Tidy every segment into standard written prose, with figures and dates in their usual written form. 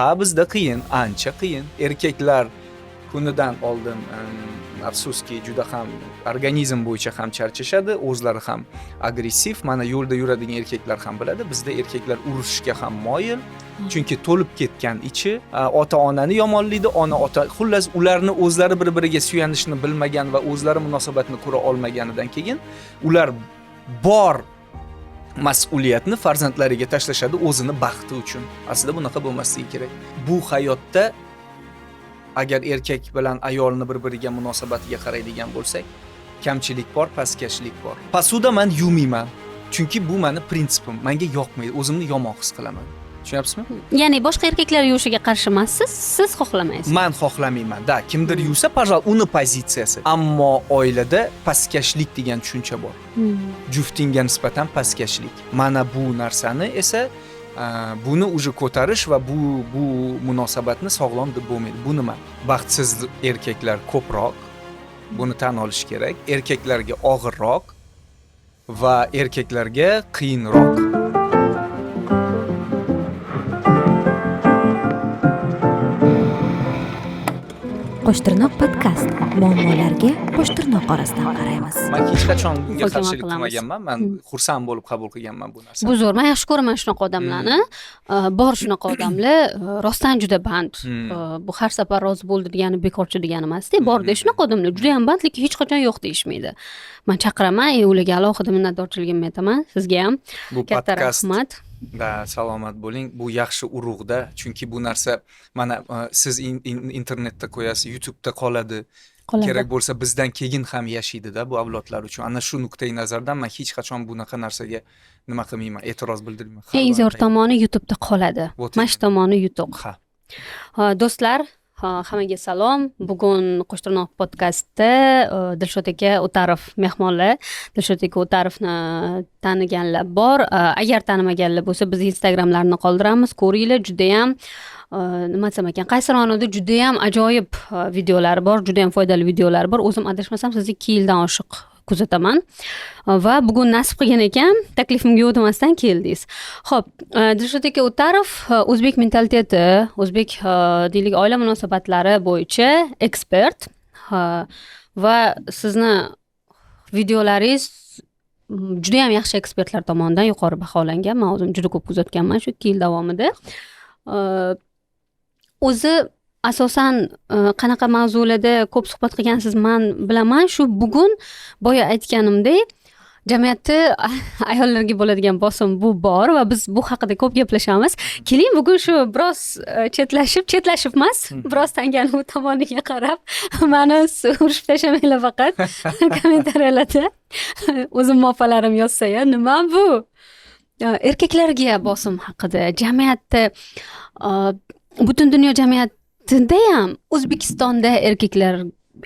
Ha, bizda qiyin, ancha qiyin. Erkaklar kunidan oldin, afsuski, juda ham organizm bo'yicha ham charchashadi, o'zlari ham agressiv. Mana, yo'lda yuradigan erkaklar ham biladi, bizda erkaklar urushishga ham moyil, chunki to'lib ketgan ichi. Ota onani yomonlaydi, ona ota, xullas, ularni o'zlari bir biriga suyanishni bilmagan va o'zlari munosabatni qura olmaganidan keyin ular bor mas'uliyatni farzandlariga tashlashadi o'zini baxti uchun. Aslida bunaqa bo'lmasligi kerak. Bu hayotda agar erkak bilan ayolni bir biriga munosabatiga qaraydigan bo'lsak, kamchilik bor, pastkashlik bor. Посуда man yuvmayman, chunki bu mani prinsipim, manga yoqmaydi, o'zimni yomon his qilaman, tushunyapsizmi? Ya'ni boshqa erkaklar yuvishiga qarshi emassiz, siz xohlamaysiz. Man xohlamayman да. Kimdir yuvsa, пожалуйста, uni pozitsiyasi. Ammo oilada pastkashlik degan tushuncha bor, juftingga nisbatan pastkashlik. Mana bu narsani esa buni уже ko'tarish va bu munosabatni sog'lom deb bo'lmaydi. Bu nima, baxtsiz erkaklar ko'proq, buni tan olish kerak. Erkaklarga og'irroq va erkaklarga qiyinroq. Qo'shtirnoq podkast: muammolarga qo'shtirnoq orasidan qaraymiz. Man hech qachon bunga Muhokama qarshilik qilamiz. qilmaganman. Man xursand bo'lib qabul qilganman bu narsani. Bu zo'r, man yaxshi ko'raman shunaqa odamlarni. Bor shunaqa odamlar, rostdan juda band. Bu har safar rozi bo'ldi degani bekorchi degani emasda. Borda shunaqa odamlar, juda ham band, lekin hech qachon yo'q deyishmaydi. Man chaqiraman и ularga alohida minnatdorchiligimni aytaman, sizga ham Bu katta podkast rahmat. Да, salomat bo'ling. Bu yaxshi urug'da, chunki bu narsa mana siz internetda qo'yasiz, YouTube'da qoladi. Qoladi. Kerak bo'lsa, bizdan keyin ham yashaydida bu avlodlar uchun. Ana shu nuqtai nazardan man hech qachon bunaqa narsaga nima qilmayman, e'tiroz bildirmayman. Har Eng doim zo'r tomoni, YouTubeda qoladi. Вот Mana shu именно. tomoni yutuq. Ha. Ha, do'stlar, ha, hammaga salom. Bugun Qo'shtirnoq podkastda Dilshod aka O'tarov mehmonlar. Dilshod aka O'tarovni taniganlar bor. Agar tanimaganlar bo'lsa, biz Instagramlarini qoldiramiz, ko'ringlar. Judayam, nima desam ekan, qaysi ma'noda, judayam ajoyib videolari bor, judayam foydali videolari bor. O'zim, adashmasam, sizni 2 yildan oshiq kuzataman va bugun nasib qilgan ekan, taklifimga yo'q demasdan keldingiz. Ho'p, Dilshod aka O'tarov o'zbek mentaliteti, o'zbek, deylik, oila munosabatlari bo'yicha ekspert va sizni videolaringiz judayam yaxshi ekspertlar tomonidan yuqori baholangan. Man o'zim juda ko'p kuzatganman shu 2 yil davomida. O'zi asosan qanaqa mavzularda ko'p suhbat qilgansiz, man bilaman. Shu bugun boya aytganimdek, jamiyatda ayollarga bo'ladigan bosim bu bor va biz bu haqida ko'p gaplashamiz. Keling, bugun shu biroz chetlashib, chetlashib emas, biroz tangani u tomoniga qarab, mani urishib tashlamanglar faqat kommentariyalarda. O'zim opalarim yozsa ya, nima bu. Erkaklarga bosim haqida, jamiyatda, butun dunyo jamiyatida ham, O'zbekistonda erkaklar,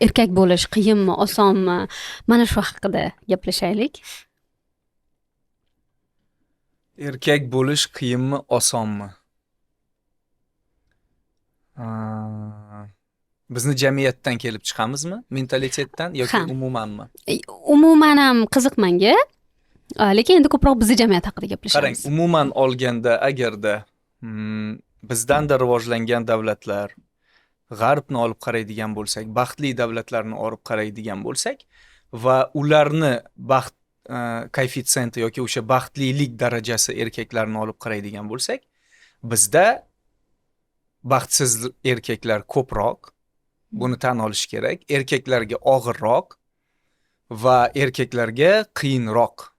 erkak bo'lish qiyinmi, osonmi, mana shu haqida gaplashaylik. Erkak bo'lish qiyinmi, osonmi? Bizni jamiyatdan kelib chiqamizmi, mentalitetdan yoki Ha. umumanmi? Umuman ham qiziq manga, lekin endi ko'proq bizni jamiyat haqida Qarang, gaplashamiz. umuman olganda, agarda bizdanda rivojlangan davlatlar, g'arbni olib qaraydigan bo'lsak, baxtli davlatlarni olib qaraydigan bo'lsak va ularni baxt koeffitsiyenti yoki o'sha baxtlilik darajasi erkaklarni olib qaraydigan bo'lsak, bizda baxtsiz erkaklar ko'proq, buni tan olish kerak. Erkaklarga og'irroq va erkaklarga qiyinroq.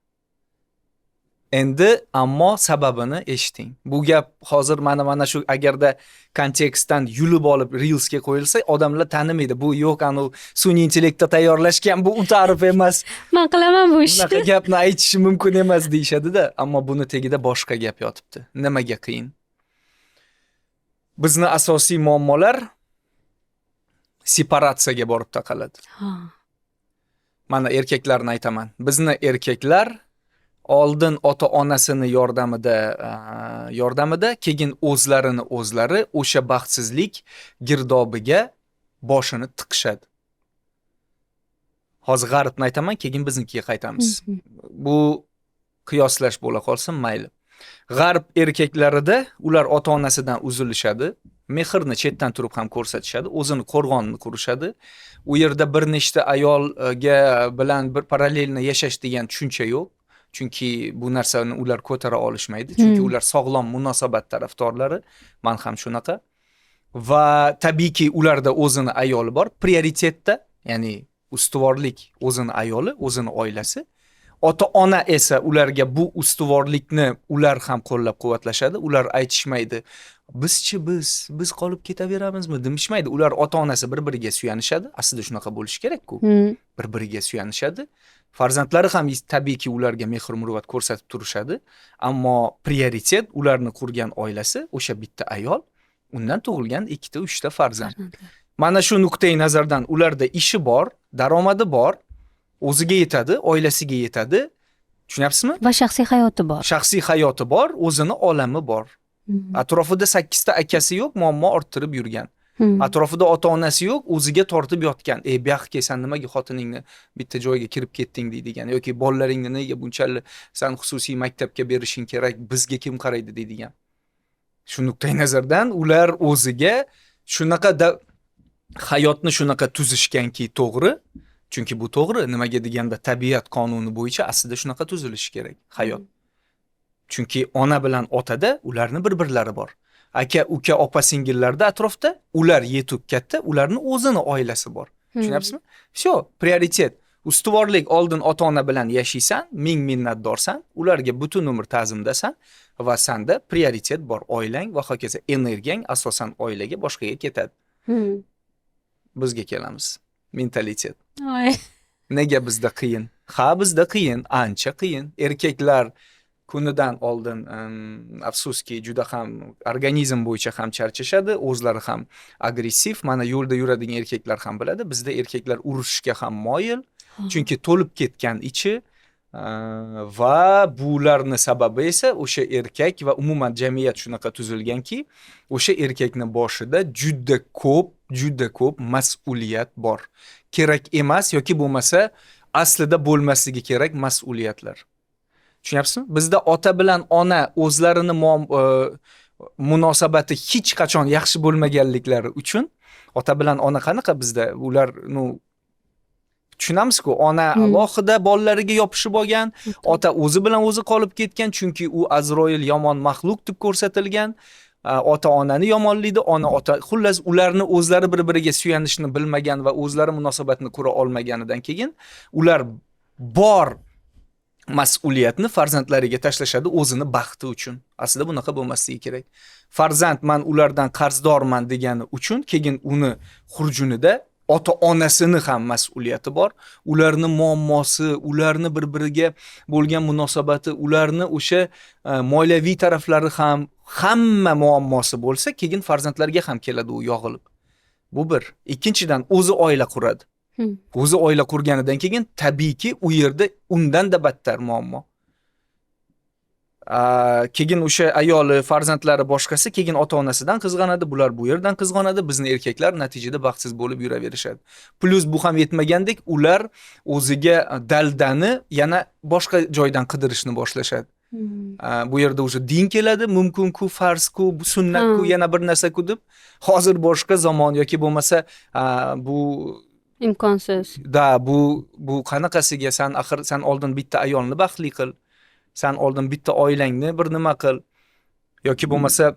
Endi ammo sababini eshiting. Bu gap hozir mana shu agarda kontekstdan yulib olib reelsga qo'yilsa, odamlar tanimaydi. Bu yo'q, anu sun'iy intellektda tayyorlashgan, bu Utarov emas. Man qilaman bu ishni. Bunaqa gapni aytishi mumkin emas deyishadi-da, ammo buni tagida boshqa gap yotibdi. Nimaga qiyin? Bizni asosiy muammolar separatsiyaga borib taqaladi. Mana, erkaklarni aytaman. Bizni erkaklar oldin ota onasini yordamida, keyin o'zlarini o'zlari o'sha baxtsizlik girdobiga boshini tiqishadi. Hozir g'arbni aytaman, keyin biznikiga qaytamiz. Bu qiyoslash bo'la qolsin, mayli. G'arb erkaklarida ular ota onasidan uzilishadi, mehrni chetdan turib ham ko'rsatishadi, o'zini qo'rg'onini qurishadi. U yerda bir nechta ayolga bilan bir параллельно yashash degan tushuncha yo'q, chunki bu narsani ular ko'tara olishmaydi, chunki ular sog'lom munosabat tarafdorlari. Man ham shunaqa. Va tabiiyki, ularda o'zini ayoli bor prioritetda, ya'ni ustuvorlik o'zini ayoli, o'zini oilasi. Ota ona esa ularga bu ustuvorlikni ular ham qo'llab quvvatlashadi. Ular aytishmaydi: "Bizchi, biz qolib ketaveramizmi?" demishmaydi. Ular ota onasi bir biriga suyanishadi. Aslida shunaqa bo'lishi kerakku. Bir biriga suyanishadi. Farzandlari ham tabiiyki ularga mehr muruvvat ko'rsatib turishadi, ammo prioritet ularni qurgan oilasi, o'sha bitta ayol, undan tug'ilgan ikkita, uchta farzand. Mana shu nuqtai nazardan ularda ishi bor, daromadi bor, o'ziga yetadi, oilasiga yetadi, tushunyapsizmi? Va shaxsiy hayoti bor. Shaxsiy hayoti bor, o'zini olami bor. Atrofida sakkizta akasi yo'q muammo orttirib yurgan. Atrofida ota onasi yo'q o'ziga tortib yotgan: "Ey, buyoqqa kel, san nimaga xotiningni bitta joyga kirib ketding?" deydigan yoki "Bolalaringni nega bunchalik san xususiy maktabga berishing kerak, bizga kim qaraydi?" deydigan. Shu nuqtai nazardan ular o'ziga shunaqa hayotni shunaqa tuzishganki, to'g'ri, chunki bu to'g'ri. Nimaga deganda, tabiat qonuni bo'yicha aslida shunaqa tuzilishi kerak hayot, chunki ona bilan otada ularni bir birlari bor, aka uka opa singillarda atrofda, ular yetuk katta, ularni o'zini oilasi bor. Tushunyapsizmi? Все, prioritet, ustuvorlik. Oldin ota ona bilan yashaysan, ming minnatdorsan ularga, butun umr ta'zimdasan va sanda prioritet bor, oilang va hokazo. Energiyang asosan oilaga, boshqaga ketadi. Bizga kelamiz, mentalitet. Oy. Nega bizda qiyin? Ha, bizda qiyin, ancha qiyin. Erkaklar kunidan oldin afsuski juda ham organizm bo'yicha ham charchashadi, o'zlari ham agressiv. Mana, yo'lda yuradigan erkaklar ham biladi, bizda erkaklar urushishga ham moyil, chunki to'lib ketgan ichi. Va bularni sababi esa o'sha erkak va umuman jamiyat shunaqa tuzilganki, o'sha erkakni boshida juda ko'p, juda ko'p mas'uliyat bor, kerak emas yoki bo'lmasa aslida bo'lmasligi kerak mas'uliyatlar, tushunyapsizmi? Bizda ota bilan ona o'zlarini munosabati hech qachon yaxshi bo'lmaganliklari uchun, ota bilan ona qanaqa bizda, ular, ну, tushunamizku, ona alohida bolalariga yopishib olgan, ota o'zi bilan o'zi qolib ketgan, chunki u Azroil, yomon maxluq deb ko'rsatilgan. Ota onani yomonlaydi, ona ota, xullas, ularni o'zlari bir biriga suyanishni bilmagan va o'zlari munosabatni qura olmaganidan keyin ular bor mas'uliyatni farzandlariga tashlashadi o'zini baxti uchun. Aslida bunaqa bo'lmasligi kerak. Farzand "Man ulardan qarzdorman" degani uchun keyin uni xurjunida ota onasini ham mas'uliyati bor, ularni muammosi, ularni bir biriga bo'lgan munosabati, ularni o'sha moliyaviy taraflari ham, hamma muammosi bo'lsa, keyin farzandlarga ham keladi u yog'ilib. Bu bir. Ikkinchidan, o'zi oila quradi. O'zi oila qurganidan keyin tabiiyki u yerda undanda battar muammo. Keyin o'sha ayoli, farzandlari, boshqasi, keyin ota onasidan qizg'anadi, bular bu yerdan qizg'anadi. Bizni erkaklar natijada baxtsiz bo'lib yuraverishadi. Plyus bu ham yetmagandek, ular o'ziga daldani yana boshqa joydan qidirishni boshlashadi. Bu yerda уже din keladi, mumkin-ku, farz-ku, bu sunnat-ku, yana bir narsa-ku deb. Hozir boshqa zamon yoki bo'lmasa bu Imkonsiz. Да, bu qanaqasiga san, axir san oldin bitta ayolni baxtli qil. San oldin bitta oilangni bir nima qil. Yoki bo'lmasa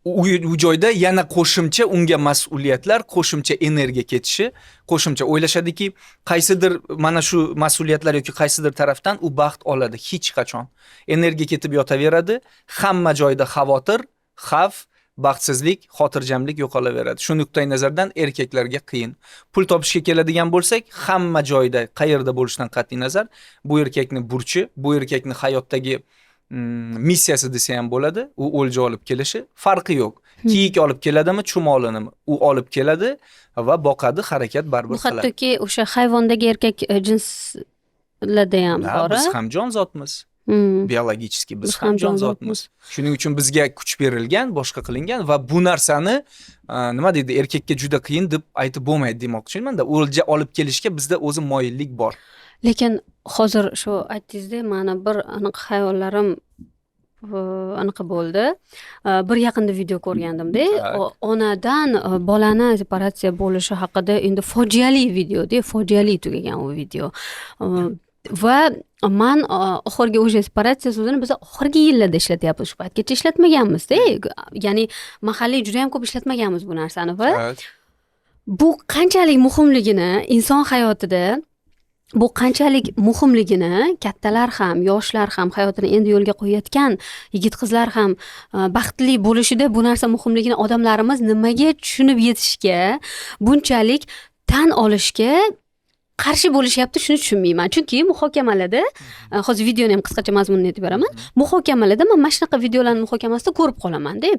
u joyda yana qo'shimcha unga mas'uliyatlar, qo'shimcha energiya ketishi, qo'shimcha o'ylashadiki, qaysidir mana shu mas'uliyatlar yoki qaysidir tarafdan u baxt oladi. Hech qachon. Energiya ketib yotaveradi. Hamma joyda xavotir, xavf, baxtsizlik, xotirjamlik yo'qolaveradi. Shu nuqtai nazardan erkaklarga qiyin. Pul topishga keladigan bo'lsak, hamma joyda, qayerda bo'lishidan qat'iy nazar, bu erkakni burchi, bu erkakni hayotdagi missiyasi desa ham bo'ladi. U o'lja olib kelishi, farqi yo'q. Kiyik olib keladimi, chumolinimi, u olib keladi va boqadi, harakat baribir Bu qiladi. hattoki o'sha hayvondagi erkak jinslarda ham Да, bor, biz a? ham jonzotmiz. Биологически biz Biz ham ham jonzotmiz. jonzotmiz. Shuning uchun bizga kuch berilgan, boshqa qilingan va bu narsani nima deydi, erkakka juda qiyin deb aytib bo'lmaydi demoqchimanda. O'lja olib kelishga bizda o'zi moyillik bor. Lekin hozir shu aytdingizda, mani bir aniq xayollarim anaqa bo'ldi. Bir yaqinda video ko'rgandimda, Так. onadan bolani separatsiya bo'lishi haqida. Endi fojiali videoda, fojiali tugagan u video. Va man oxirgi o'sha separatsiya so'zini biz oxirgi yillarda ishlatyapmiz, shu paytgacha ishlatmaganmizda, ya'ni mahalliy juda yam ko'p ishlatmaganmiz bu narsani. Va bu qanchalik muhimligini, inson hayotida bu qanchalik muhimligini kattalar ham, yoshlar ham, hayotini endi yo'lga qo'yayotgan yigit qizlar ham baxtli bo'lishida bu narsa muhimligini odamlarimiz nimaga tushunib yetishga, bunchalik tan olishga qarshi bo'lishyapti, shuni tushunmayman. Chunki muhokamalarda, hozir videoni ham qisqacha mazmunini aytib beraman, muhokamalarda man mana shunaqa videolarni muhokamasida ko'rib qolamanda: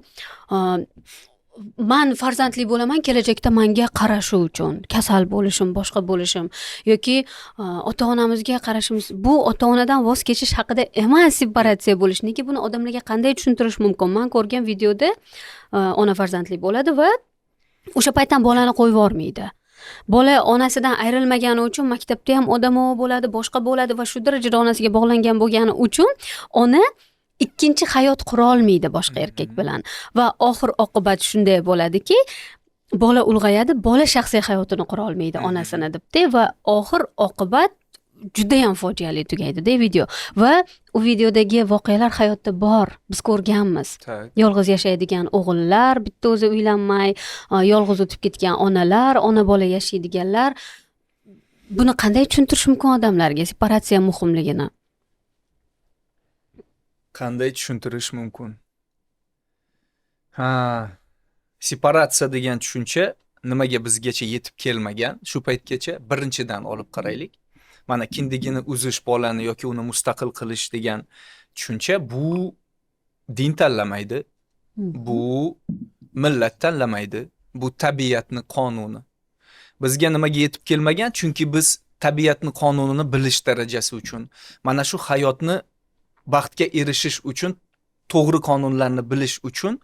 man farzandli bo'laman kelajakda manga qarashi uchun, kasal bo'lishim, boshqa bo'lishim yoki ota onamizga qarashimiz. Bu ota onadan voz kechish haqida emas separatsiya bo'lish. Nega buni odamlarga qanday tushuntirish mumkin? Man ko'rgan videoda ona farzandli bo'ladi va o'sha paytdan bolani qo'yib yubormaydi. Bola onasidan ayrilmagani uchun maktabda ham odamovi bo'ladi, boshqa bo'ladi va shu darajada onasiga bog'langan bo'lgani uchun ona ikkinchi hayot qurolmaydi boshqa erkak bilan. Va oxir oqibat shunday bo'ladiki, bola ulg'ayadi, bola shaxsiy hayotini qurolmaydi onasini debda. Va oxir oqibat judayam fojiali tugaydida video. Va u videodagi voqealar hayotda bor, biz ko'rganmiz. Yolg'iz yashaydigan o'g'illar, bitta o'zi uylanmay yolg'iz o'tib ketgan onalar, ona bola yashaydiganlar. Buni qanday tushuntirish mumkin odamlarga, separatsiya muhimligini? Qanday tushuntirish mumkin? Ha, separatsiya degan tushuncha nimaga bizgacha yetib kelmagan shu paytgacha? Birinchidan olib qaraylik, mana kindigini uzish bolani yoki uni mustaqil qilish degan tushuncha, bu din tanlamaydi, bu millat tanlamaydi, bu tabiatni qonuni. Bizga nimaga yetib kelmagan? Chunki biz tabiatni qonunini bilish darajasi uchun, mana shu hayotni baxtga erishish uchun, to'g'ri qonunlarni bilish uchun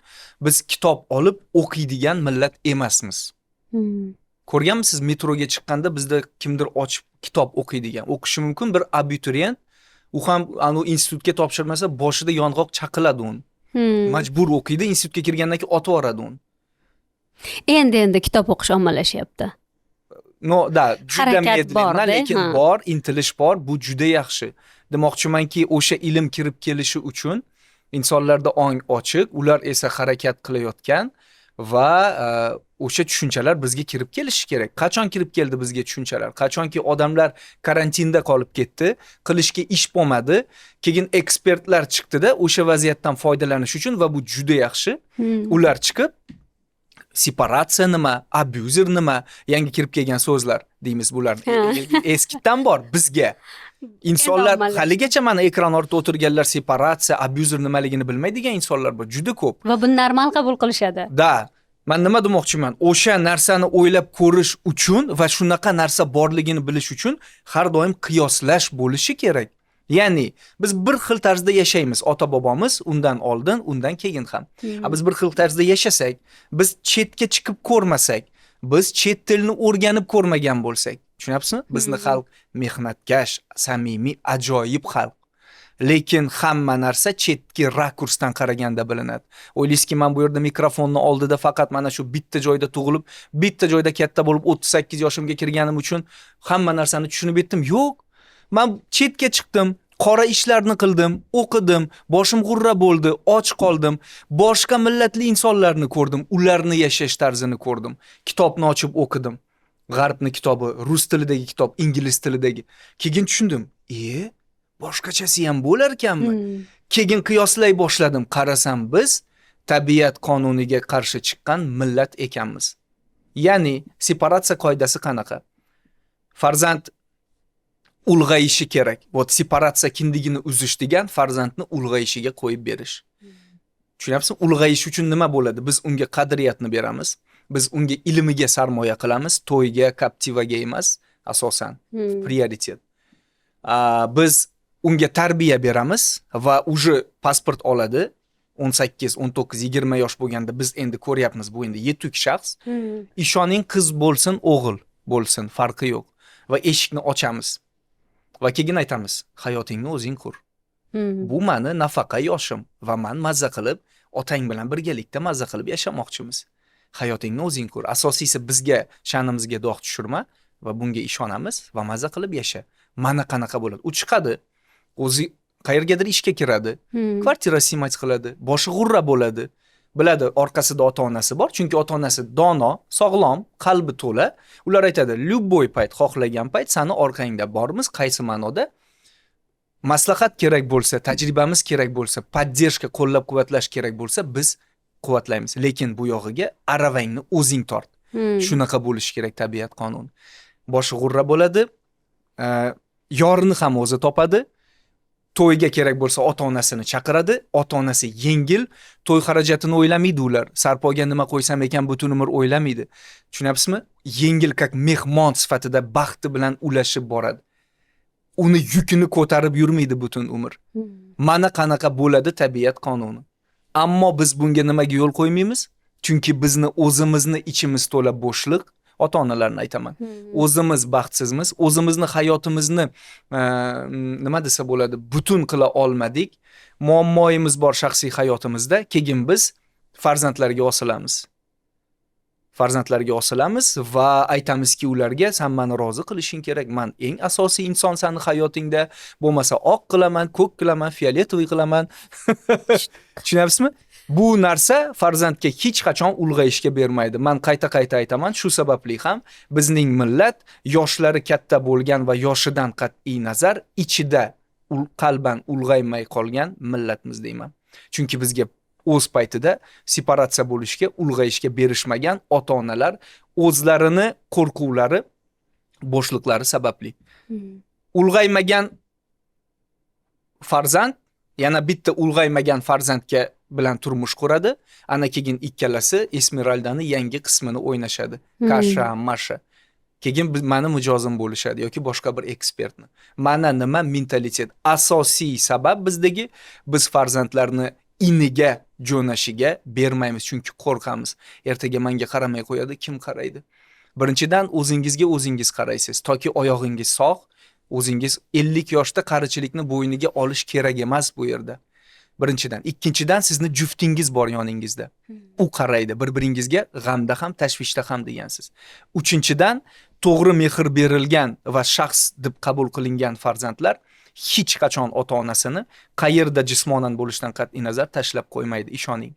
biz kitob olib o'qiydigan millat emasmiz. Ko'rganmisiz, metroga chiqqanda bizda kimdir ochib kitob o'qiydigan? O'qishi mumkin bir abituriyent, u ham anavi institutga topshirmasa, boshida yong'oq chaqiladi uni. Majbur o'qiydi, institutga kirgandan keyin otib yuboradi uni. Endi endi kitob o'qish ommalashyapti. Но, да, juda Harakat медленно, bor-da, lekin bor, intilish bor, bu juda yaxshi. Demoqchimanki, o'sha ilm kirib kelishi uchun insonlarda ong ochiq, ular esa harakat qilayotgan va o'sha tushunchalar bizga kirib kelishi kerak. Qachon kirib keldi bizga tushunchalar? Qachonki odamlar karantinda qolib ketdi, qilishga ish bo'lmadi, keyin ekspertlar chiqdida o'sha vaziyatdan foydalanish uchun, va bu juda yaxshi. Ular chiqib, separatsiya nima, abuzer nima, yangi kirib kelgan so'zlar deymiz bularni. Eskidan bor bizga. Insonlar Endi ommalashdi. haligacha mana ekran ortida o'tirganlar separatsiya, abuzer nimaligini bilmaydigan insonlar bor, juda ko'p. Va buni normal qabul qilishadi. Да, man nima demoqchiman? O'sha narsani o'ylab ko'rish uchun va shunaqa narsa borligini bilish uchun har doim qiyoslash bo'lishi kerak. Ya'ni biz bir xil tarzda yashaymiz, ota bobomiz undan oldin, undan keyin ham. A biz bir xil tarzda yashasak, biz chetga chiqib ko'rmasak, biz chet tilini o'rganib ko'rmagan bo'lsak, tushunyapsizmi? Bizni xalq mehnatkash, samimiy, ajoyib xalq. Lekin hamma narsa chetki rakursdan qaraganda bilinadi. O'ylaysizki, man bu yerda mikrofonni oldida faqat mana shu bitta joyda tug'ilib, bitta joyda katta bo'lib, 38 yoshimga kirganim uchun hamma narsani tushunib yetdim. Yo'q. Man chetga chiqdim, qora ishlarni qildim, o'qidim, boshim g'urra bo'ldi, och qoldim, boshqa millatli insonlarni ko'rdim, ularni yashash tarzini ko'rdim. Kitobni ochib o'qidim. G'arbni kitobi, rus tilidagi kitob, ingliz tilidagi. Keyin tushundim, boshqachasi ham bo'lar ekanmi? Keyin qiyoslay boshladim. Qarasam, biz tabiat qonuniga qarshi chiqqan millat ekanmiz. Ya'ni separatsiya qoidasi qanaqa? Farzand ulg'ayishi kerak. Вот separatsiya, kindigini uzish degan farzandni ulg'ayishiga qo'yib berish. Tushunyapsizmi? Ulg'ayish uchun nima bo'ladi? Biz unga qadriyatni beramiz. Biz unga ilmiga sarmoya qilamiz, to'yga, Captiva'ga emas, asosan prioritet. Biz unga tarbiya beramiz va уже pasport oladi. 18, 19, 20 yosh bo'lganda biz endi ko'ryapmiz, bu endi yetuk shaxs. Ishoning, qiz bo'lsin, o'g'il bo'lsin, farqi yo'q. Va eshikni ochamiz. Va keyin aytamiz, hayotingni o'zing qur. Bu mani nafaqa yoshim va man mazza qilib, otang bilan birgalikda mazza qilib yashamoqchimiz. Hayotingni o'zing ko'r. Asosiysi, bizga, sha'nimizga dog' tushirma va bunga ishonamiz va mazza qilib yasha. Mana qanaqa bo'ladi. U chiqadi, o'zi qayergadir ishga kiradi, kvartira снимать qiladi, boshi g'urra bo'ladi. Biladi, orqasida ota onasi bor, chunki ota onasi dono, sog'lom, qalbi to'la. Ular aytadi: "Любой payt, xohlagan payt sani orqangda bormiz." Qaysi ma'noda? Maslahat kerak bo'lsa, tajribamiz kerak bo'lsa, поддержка, qo'llab quvvatlash kerak bo'lsa, biz quvvatlaymiz, lekin bu yog'iga aravangni o'zing tort. Shunaqa bo'lishi kerak tabiat qonuni. Boshi g'urra bo'ladi, yorini ham o'zi topadi. To'yga kerak bo'lsa, ota onasini chaqiradi. Ota onasi yengil, to'y xarajatini o'ylamaydi ular, sarpoga nima qo'ysam ekan, butun umr o'ylamaydi, tushunyapsizmi? Yengil, как mehmon sifatida baxti bilan ulashib boradi, uni yukini ko'tarib yurmaydi butun umr. Mana qanaqa bo'ladi tabiat qonuni. Ammo biz bunga nimaga yo'l qo'ymaymiz? Chunki bizni o'zimizni ichimiz to'la bo'shliq, ota onalarni aytaman. O'zimiz baxtsizmiz, o'zimizni hayotimizni nima desa bo'ladi, butun qila olmadik, muammoyimiz bor shaxsiy hayotimizda. Keyin biz farzandlarga osilamiz, farzandlarga osilamiz va aytamizki ularga: "San mani rozi qilishing kerak, man eng asosiy inson sani hayotingda, bo'lmasa oq qilaman, ko'k qilaman, фиолетовый qilaman." Tushunyapsizmi? Bu narsa farzandga hech qachon ulg'ayishga bermaydi. Man qayta qayta aytaman, shu sababli ham bizning millat yoshlari katta bo'lgan va yoshidan qat'iy nazar ichida qalban ulg'aymay qolgan millatmiz deyman. Chunki bizga o'z paytida separatsiya bo'lishga, ulg'ayishga berishmagan ota onalar o'zlarini qo'rquvlari, bo'shliqlari sababli. Ulg'aymagan farzand yana bitta ulg'aymagan farzandga bilan turmush quradi. Ana keyin ikkalasi Esmeraldani yangi qismini o'ynashadi. Kasha, masha. Keyin mani mijozim bo'lishadi yoki boshqa bir ekspertni. Mana nima mentalitet. Asosiy sabab bizdagi, biz farzandlarni iniga jo'nashiga bermaymiz, chunki qo'rqamiz. Ertaga menga qaramay qo'yadi, kim qaraydi? Birinchidan, o'zingizga o'zingiz qaraysiz, toki oyog'ingiz sog', o'zingiz 50 yoshda qarichilikni bo'yniga olish kerak emas bu yerda. Birinchidan. Ikkinchidan, sizni juftingiz bor yoningizda. U qaraydi, bir-biringizga g'amda ham, tashvishda ham degansiz. Uchinchidan, to'g'ri mehr berilgan va shaxs deb qabul qilingan farzandlar hech qachon ota-onasini qayerda jismonan bo'lishidan qat'iy nazar tashlab qo'ymaydi, ishoning.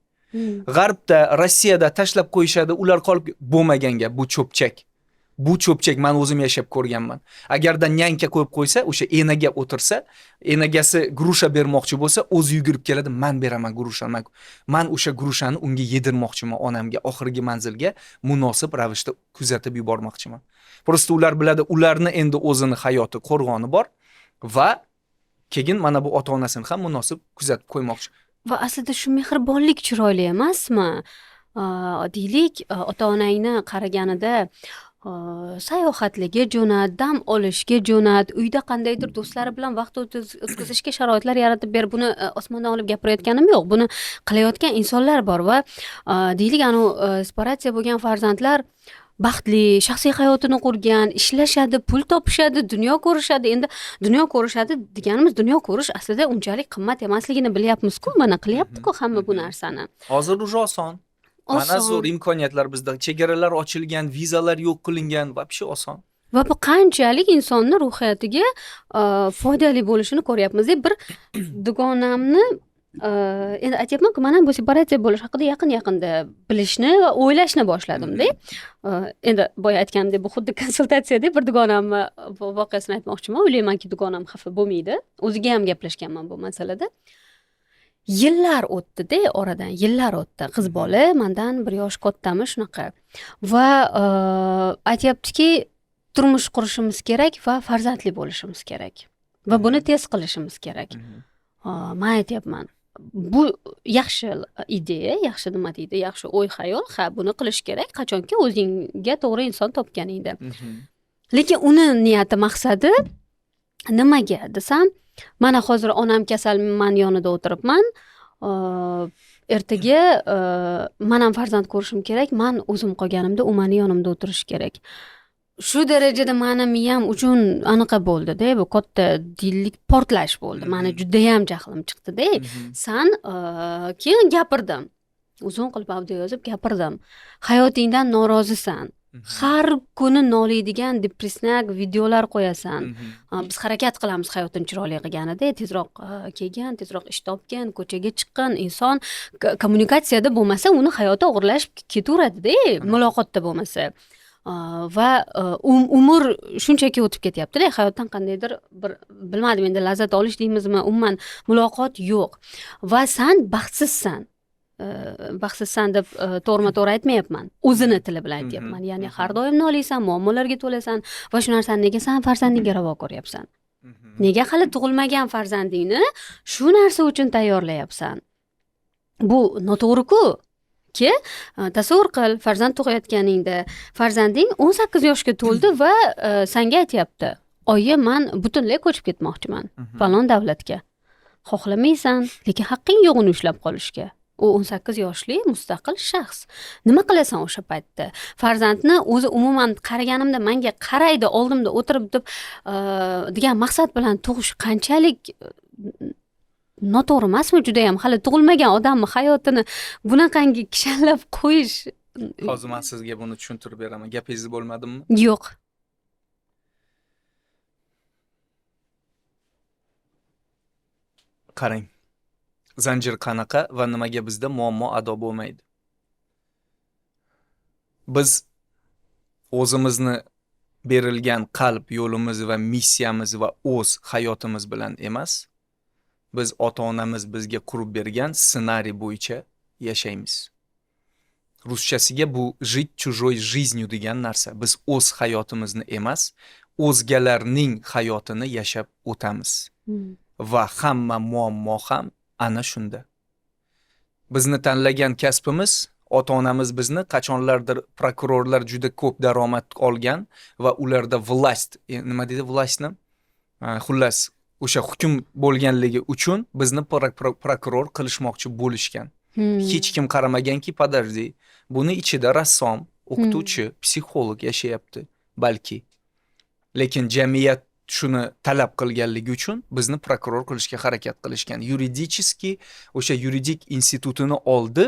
G'arbda, Rossiyada tashlab qo'yishadi, ular qolib bo'lmagan gap, bu cho'pchak. Bu cho'pchak, man o'zim yashab ko'rganman. Agarda нянька qo'yib qo'ysa, o'sha enaga o'tirsa, enagasi груша bermoqchi bo'lsa, o'zi yugurib keladi, "Man beraman груша ni." Man o'sha груша ni unga yedirmoqchiman, onamga oxirgi manzilga munosib ravishda kuzatib yubormoqchiman. Просто ular biladi, ularni endi o'zini hayoti, qo'rg'oni bor va keyin mana bu ota-onasini ham munosib kuzatib qo'ymoqchi. Va aslida shu mehribonlik chiroyli emasmi? Deylik, ota onangni qaraganida sayohatlarga jo'nat, dam olishga jo'nat, uyda qandaydir do'stlari bilan vaqt o'tkazishga sharoitlar yaratib ber. Buni osmondan olib gapirayotganim yo'q, buni qilayotgan insonlar bor. Va deylik, anavi separatsiya bo'lgan farzandlar baxtli, shaxsiy hayotini qurgan, ishlashadi, pul topishadi, dunyo ko'rishadi. Endi dunyo ko'rishadi deganimiz, dunyo ko'rish aslida unchalik qimmat emasligini bilyapmiz-ku, mana qilyapti-ku hamma bu narsani. Hozir уже oson. Mana Oson. zo'r imkoniyatlar bizda. Chegaralar ochilgan, vizalar yo'q qilingan, вообще oson. Va bu qanchalik insonni ruhiyatiga foydali bo'lishini ko'ryapmiz. Bir dugonamni, endi aytyapmanku, man ham bu separatsiya bo'lish haqida yaqin yaqinda bilishni va o'ylashni boshladimda. Endi boya aytganimdek, bu xuddi konsultatsiyadek, bir dugonamni voqeasini aytmoqchiman. O'ylaymanki, dugonam xafa bo'lmaydi, o'ziga ham gaplashganman bu masalada. Yillar o'tdida, oradan yillar o'tdi. Qiz bola, mandan bir yosh kattami, shunaqa. Va aytyaptiki, turmush qurishimiz kerak va farzandli bo'lishimiz kerak va buni tez qilishimiz kerak. Man aytyapman, bu yaxshi ideya, yaxshi, nima deydi, yaxshi o'y xayol ha, buni qilish kerak, qachonki o'zingga to'g'ri inson topganingda. Lekin uni niyati, maqsadi nimaga desam, mana hozir onam kasal, man yonida o'tiribman, ertaga man ham farzand ko'rishim kerak, man o'zim qolganimda u mani yonimda o'tirishi kerak. Shu darajada mani miyam uchun anaqa bo'ldi-da, bu katta dillik portlash bo'ldi. Mani judayam jahlim chiqdi-da. San keyin gapirdim. Uzun qilib audio yozib gapirdim. Hayotingdan norozisan. Har kuni noliydigan depressnak videolar qo'yasan. Biz harakat qilamiz hayotini chiroyli qilganida, tezroq kelgan, tezroq ish topgan, ko'chaga chiqqan inson kommunikatsiyada bo'lmasa, uni hayoti og'irlashib ketaveradi-da, muloqotda bo'lmasa. Va umr shunchaki o'tib ketyapti-da, hayotdan qandaydir bir, bilmadim endi, lazzat olish deymizmi, umuman muloqot yo'q. Va san baxtsizsan. Baxtsizsan deb to'g'rima-to'g'ri aytmayapman. O'zini tili bilan aytyapman. Ya'ni har doim noliysan, muammolarga to'lasan va shu narsani nega san farzandingga ravo ko'ryapsan? Nega hali tug'ilmagan farzandingni shu narsa uchun tayyorlayapsan? Bu noto'g'ri-ku. Ki tasavvur qil, farzand tug'ayotganingda farzanding 18 yoshga to'ldi va senga aytyapti: "Oyi, men butunlay ko'chib ketmoqchiman falon davlatga." Xohlamaysan, lekin haqqing yo'q uni ushlab qolishga. U 18 yoshli mustaqil shaxs. Nima qilasan o'sha paytda? Farzandni o'zi umuman qaraganimda menga qaraydi, oldimda o'tirib deb degan maqsad bilan tug'ish qanchalik noto'g'ri emasmi juda ham? Hali tug'ilmagan odamni hayotini bunaqangi kishanlab qo'yish. Hozir men sizga buni tushuntirib beraman. Gapingizni bo'lmadimmi? Yo'q. Qarang. Zanjir qanaqa va nimaga bizda muammo ado bo'lmaydi? Biz o'zimizni berilgan qalb yo'limiz va missiyamiz va o'z hayotimiz bilan emas, biz ota-onamiz bizga qurib bergan ssenariy bo'yicha yashaymiz. Ruschasiga bu жить чужой жизнью degan narsa. Biz o'z hayotimizni emas, o'zgalarning hayotini yashab o'tamiz. Va hamma muammo ham ana shunda. Bizni tanlagan kasbimiz, ota-onamiz bizni qachonlardir prokurorlar juda ko'p daromad olgan va ularda власть, nima deydi властьni? Xullas, o'sha hukm bo'lganligi uchun bizni prokuror qilishmoqchi bo'lishgan. Hech kim qaramaganki, подожди, buni ichida rassom, o'qituvchi, psixolog yashayapti balki. Lekin jamiyat shuni talab qilganligi uchun bizni prokuror qilishga harakat qilishgan. Yuridически o'sha yuridik institutini oldi.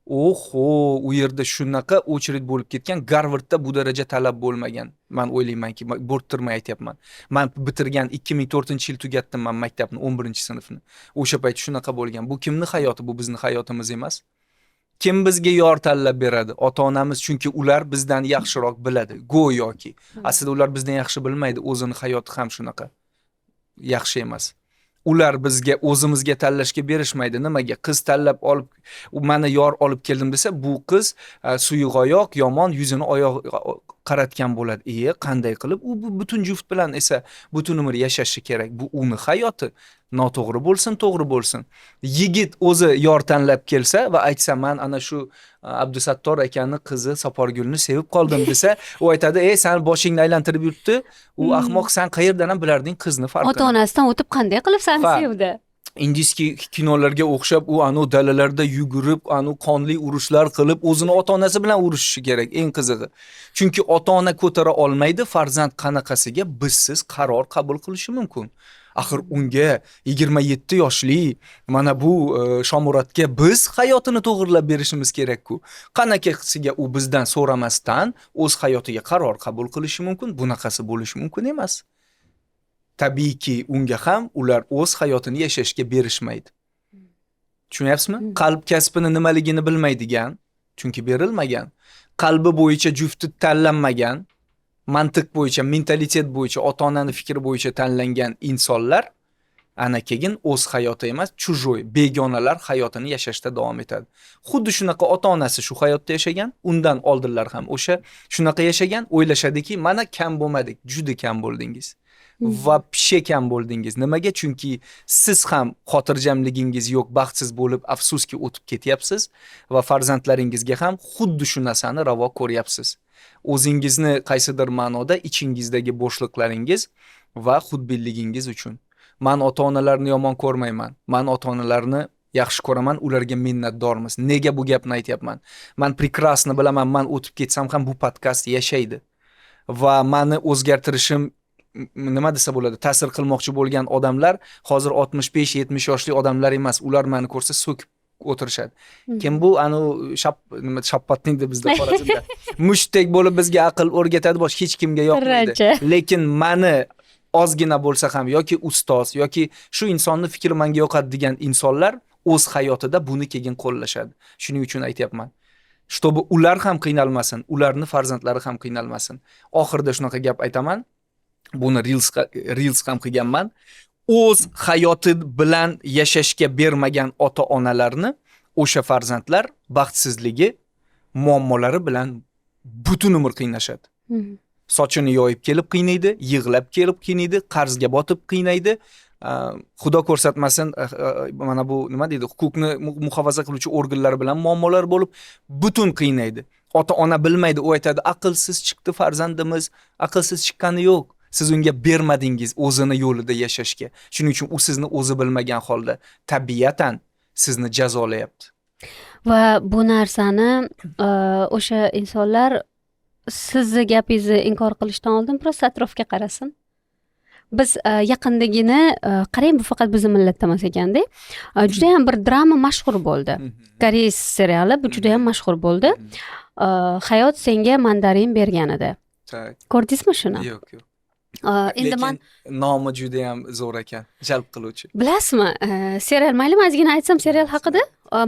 Oho, u yerda shunaqa очередь bo'lib ketgan. Garvardda bu daraja talab bo'lmagan. Men o'ylaymanki, bo'rttirmay aytyapman. Men bitirgan 2004-yil tugatdim men maktabni, 11-sinfni. O'sha payt shunaqa bo'lgan. Bu kimning hayoti? Bu bizning hayotimiz emas. Kim bizga yor tanlab beradi? Ota-onamiz, chunki ular bizdan yaxshiroq biladi. Go'yoki. Aslida ular bizdan yaxshi bilmaydi, o'zini hayoti ham shunaqa yaxshi emas. Ular bizga o'zimizga tanlashga berishmaydi. Nimaga? Qiz tanlab olib, meni yor olib keldim desa, bu qiz suyuq oyoq, yomon, yuzini oyoq qaratgan bo'ladi. Qanday qilib u butun juft bilan esa butun umr yashashi kerak? Bu uni hayoti. Noto'g'ri bo'lsin, to'g'ri bo'lsin. Yigit o'zi yor tanlab kelsa va aytsa, men ana shu Abdusattor akani qizi Saporgulni sevib qoldim desa, u aytadi: "Ey, sen boshingni aylantirib yuribdi. U ahmoq, sen qayerdan ham bilarding qizni farqini?" Ota-onasidan o'tib qanday qilib seni sevdi? Indiyskiy kinolarga o'xshab u anu dalalarda yugurib, anu qonli urushlar qilib, o'zini ota-onasi bilan urushishi kerak, eng qizig'i. Chunki ota-ona ko'tara olmaydi, farzand qanaqasiga bizsiz qaror qabul qilishi mumkin. Axir unga 27 yoshli mana bu Shomurodga biz hayotini to'g'rilab berishimiz kerak-ku. Qanaqasiga u bizdan so'ramasdan o'z hayotiga qaror qabul qilishi mumkin? Bunaqasi bo'lishi mumkin emas. Tabiiyki unga ham ular o'z hayotini yashashga berishmaydi. Tushunyapsizmi? Qalb kasbini nimaligini bilmaydigan, chunki berilmagan, qalbi bo'yicha jufti tanlanmagan, mantiq bo'yicha, mentalitet bo'yicha, ota-onani fikri bo'yicha tanlangan insonlar ana keyin o'z hayoti emas, чужой, begonalar hayotini yashashda davom etadi. Xuddi shunaqa ota-onasi shu hayotda yashagan, undan oldinlar ham o'sha shunaqa yashagan, o'ylashadiki, mana kam bo'lmadik, juda kam bo'ldingiz. Вообще kam bo'ldingiz. Nimaga? Chunki siz ham xotirjamligingiz yo'q, baxtsiz bo'lib, afsuski o'tib ketyapsiz va farzandlaringizga ham xuddi shu narsani ravo ko'ryapsiz. O'zingizni qaysidir ma'noda ichingizdagi bo'shliqlaringiz va xudbinligingiz uchun. Men ota-onalarni yomon ko'rmayman. Men ota-onalarni yaxshi ko'raman, ularga minnatdormiz. Nega bu gapni aytyapman? Men прекрасно bilaman, men o'tib ketsam ham bu podkast yashaydi. Va mani o'zgartirishim, nima desa bo'ladi, ta'sir qilmoqchi bo'lgan odamlar hozir 65-70 yoshli odamlar emas. Ular mani ko'rsa, so'kib o'tirishadi. Kim bu, anavi shap nima, shappatning deb bizda Xorazmda, mushtdek bo'lib bizga aql o'rgatadi, bosh hech kimga yoqmaydi. Tirrachi. Lekin mani ozgina bo'lsa ham yoki ustoz, yoki shu insonni fikri manga yoqadi degan insonlar o'z hayotida buni keyin qo'llashadi. Shuning uchun aytyapman, чтобы ular ham qiynalmasin, ularni farzandlari ham qiynalmasin. Oxirida shunaqa gap aytaman, buni reels ham qilganman: o'z hayoti bilan yashashga bermagan ota onalarni o'sha farzandlar baxtsizligi, muammolari bilan butun umr qiynashadi. Sochini yoyib kelib qiynaydi, yig'lab kelib qiynaydi, qarzga botib qiynaydi. Xudo ko'rsatmasin, mana bu nima deydi, huquqni muhofaza qiluvchi organlar bilan muammolar bo'lib, butun qiynaydi. Ota ona bilmaydi, u aytadi: "Aqlsiz chiqdi farzandimiz". Aqlsiz chiqqani yo'q, siz unga bermadingiz o'zini yo'lida yashashga. Shuning uchun u sizni o'zi bilmagan holda tabiatan sizni jazolayapti. Va bu narsani o'sha insonlar sizni gapingizni inkor qilishdan oldin просто atrofga qarasin. Biz yaqindagina qarang, bu faqat bizni millatda emas ekanda, judayam bir drama mashhur bo'ldi, koreys seriali, bu judayam mashhur bo'ldi, "Hayot senga mandarin bergan edi". Ko'rdingizmi shuni? Yo'q. Endi Lekin man nomi judayam zo'r ekan, jalb qiluvchi. Bilasizmi, serial, maylimi, ozgina aytsam serial haqida?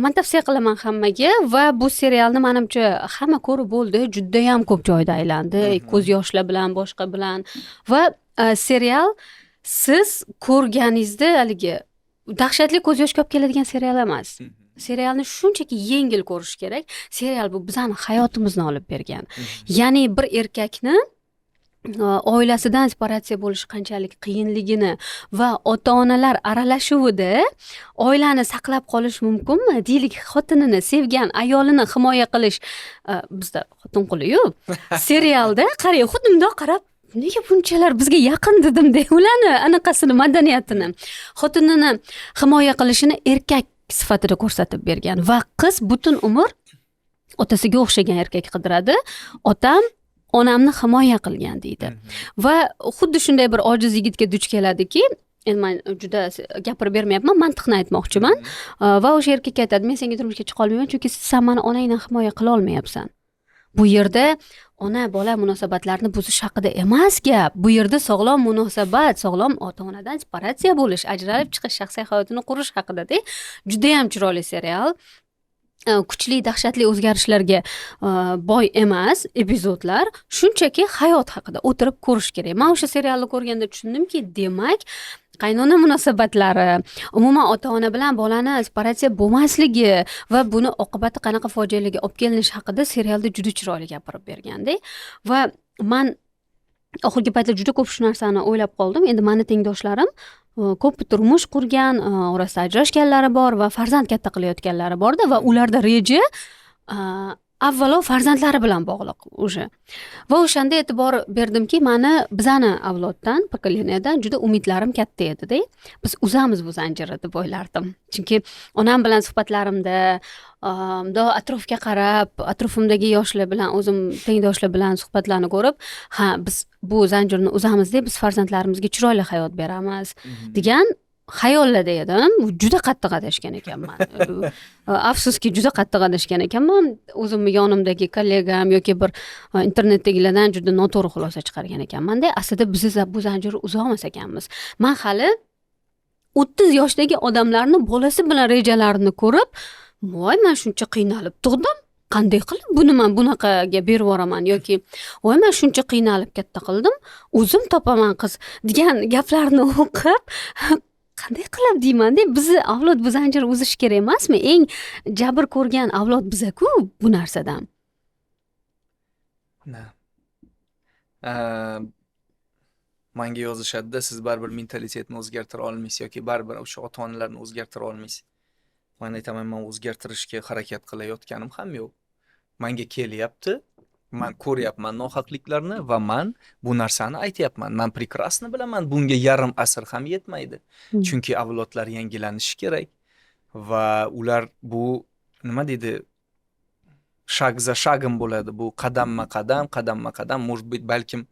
Man tavsiya qilaman hammaga va bu serialni manimcha hamma ko'rib bo'ldi, judayam ko'p joyda aylandi, ko'z yoshlar bilan, boshqa bilan. Va serial siz ko'rganingizda haligi dahshatli ko'z yoshga olib keladigan serial emas. Serialni shunchaki yengil ko'rish kerak. Serial bu bizani hayotimizni olib bergan, ya'ni bir erkakni oilasidan separatsiya bo'lishi qanchalik qiyinligini va ota onalar aralashuvida oilani saqlab qolish mumkinmi, deylik, xotinini sevgan ayolini himoya qilish, bizda xotin quliyu. Serialda qarang, xuddi mundoq qarab, nega bunchalar bizga yaqin dedimda ularni anaqasini, madaniyatini. Xotinini himoya qilishini erkak sifatida ko'rsatib bergan va qiz butun umr otasiga o'xshagan erkak qidiradi, otam onamni himoya qilgan deydi. Va xuddi shunday bir ojiz yigitga duch keladiki, endi man juda gapirib bermayapman, mantiqni aytmoqchiman. Va o'sha erkakka aytadi: "Men senga turmushga chiqa olmayman, chunki san mani onangdan himoya qila olmayapsan". Bu yerda ona bola munosabatlarini buzish haqida emas gap. Bu yerda sog'lom munosabat, sog'lom ota onadan separatsiya bo'lish, ajralib chiqish, shaxsiy hayotini qurish haqidada. Judayam chiroyli serial. Kuchli, dahshatli o'zgarishlarga boy emas epizodlar, shunchaki hayot haqida, o'tirib ko'rish kerak. Man o'sha serialni ko'rganda tushundimki, demak, qaynona munosabatlari, umuman ota ona bilan bolani separatsiya bo'lmasligi va buni oqibati qanaqa fojialarga olib kelinishi haqida serialda juda chiroyli gapirib berganda. Va man oxirgi paytlar juda ko'p shu narsani o'ylab qoldim. Endi mani tengdoshlarim ko'p turmush qurgan, orasida ajrashganlari bor va farzand katta qilayotganlari borda. Va ularda reja avvalo farzandlari bilan bog'liq уже. Va o'shanda e'tibor berdimki, mani, bizani avloddan, поколения dan juda umidlarim katta edida. Biz uzamiz bu zanjirni deb o'ylardim, chunki onam bilan suhbatlarimda, mundoq atrofga qarab, atrofimdagi yoshlar bilan, o'zim tengdoshlar bilan suhbatlarni ko'rib, ha, biz bu zanjirni uzamiz deb, biz farzandlarimizga chiroyli hayot beramiz degan xayollarda edim. Juda qattiq adashgan ekanman, afsuski, juda qattiq adashgan ekanman. O'zimni yonimdagi kollegam yoki bir internetdagilardan juda noto'g'ri xulosa chiqargan ekanmanda. Aslida biz bu zanjirni uzolmas ekanmiz. Man hali 30 yoshdagi odamlarni bolasi bilan rejalarini ko'rib, voy, man shuncha qiynalib tug'dim, qanday qilib buni man bunaqaga berib yuboraman, yoki voy, man shuncha qiynalib katta qildim, o'zim topaman qiz degan gaplarni o'qib, qanday qilib deymanda. Bizni avlod bu zanjirni uzishi kerak emasmi? Eng jabr ko'rgan avlod bizaku bu narsadan. Na. Manga yozishadida: "Siz baribir mentalitetni o'zgartira olmaysiz yoki baribir o'sha ota onalarni o'zgartira olmaysiz". Man aytaman, man o'zgartirishga harakat qilayotganim ham yo'q. Manga kelyapti, man ko'ryapman nohaqliklarni va man bu narsani aytyapman. Man прекрасно bilaman, bunga yarim asr ham yetmaydi. Chunki avlodlar yangilanishi kerak va ular bu nima deydi, Шаг за шагом bo'ladi bu, qadamma qadam, qadamma qadam. Может быть, balkim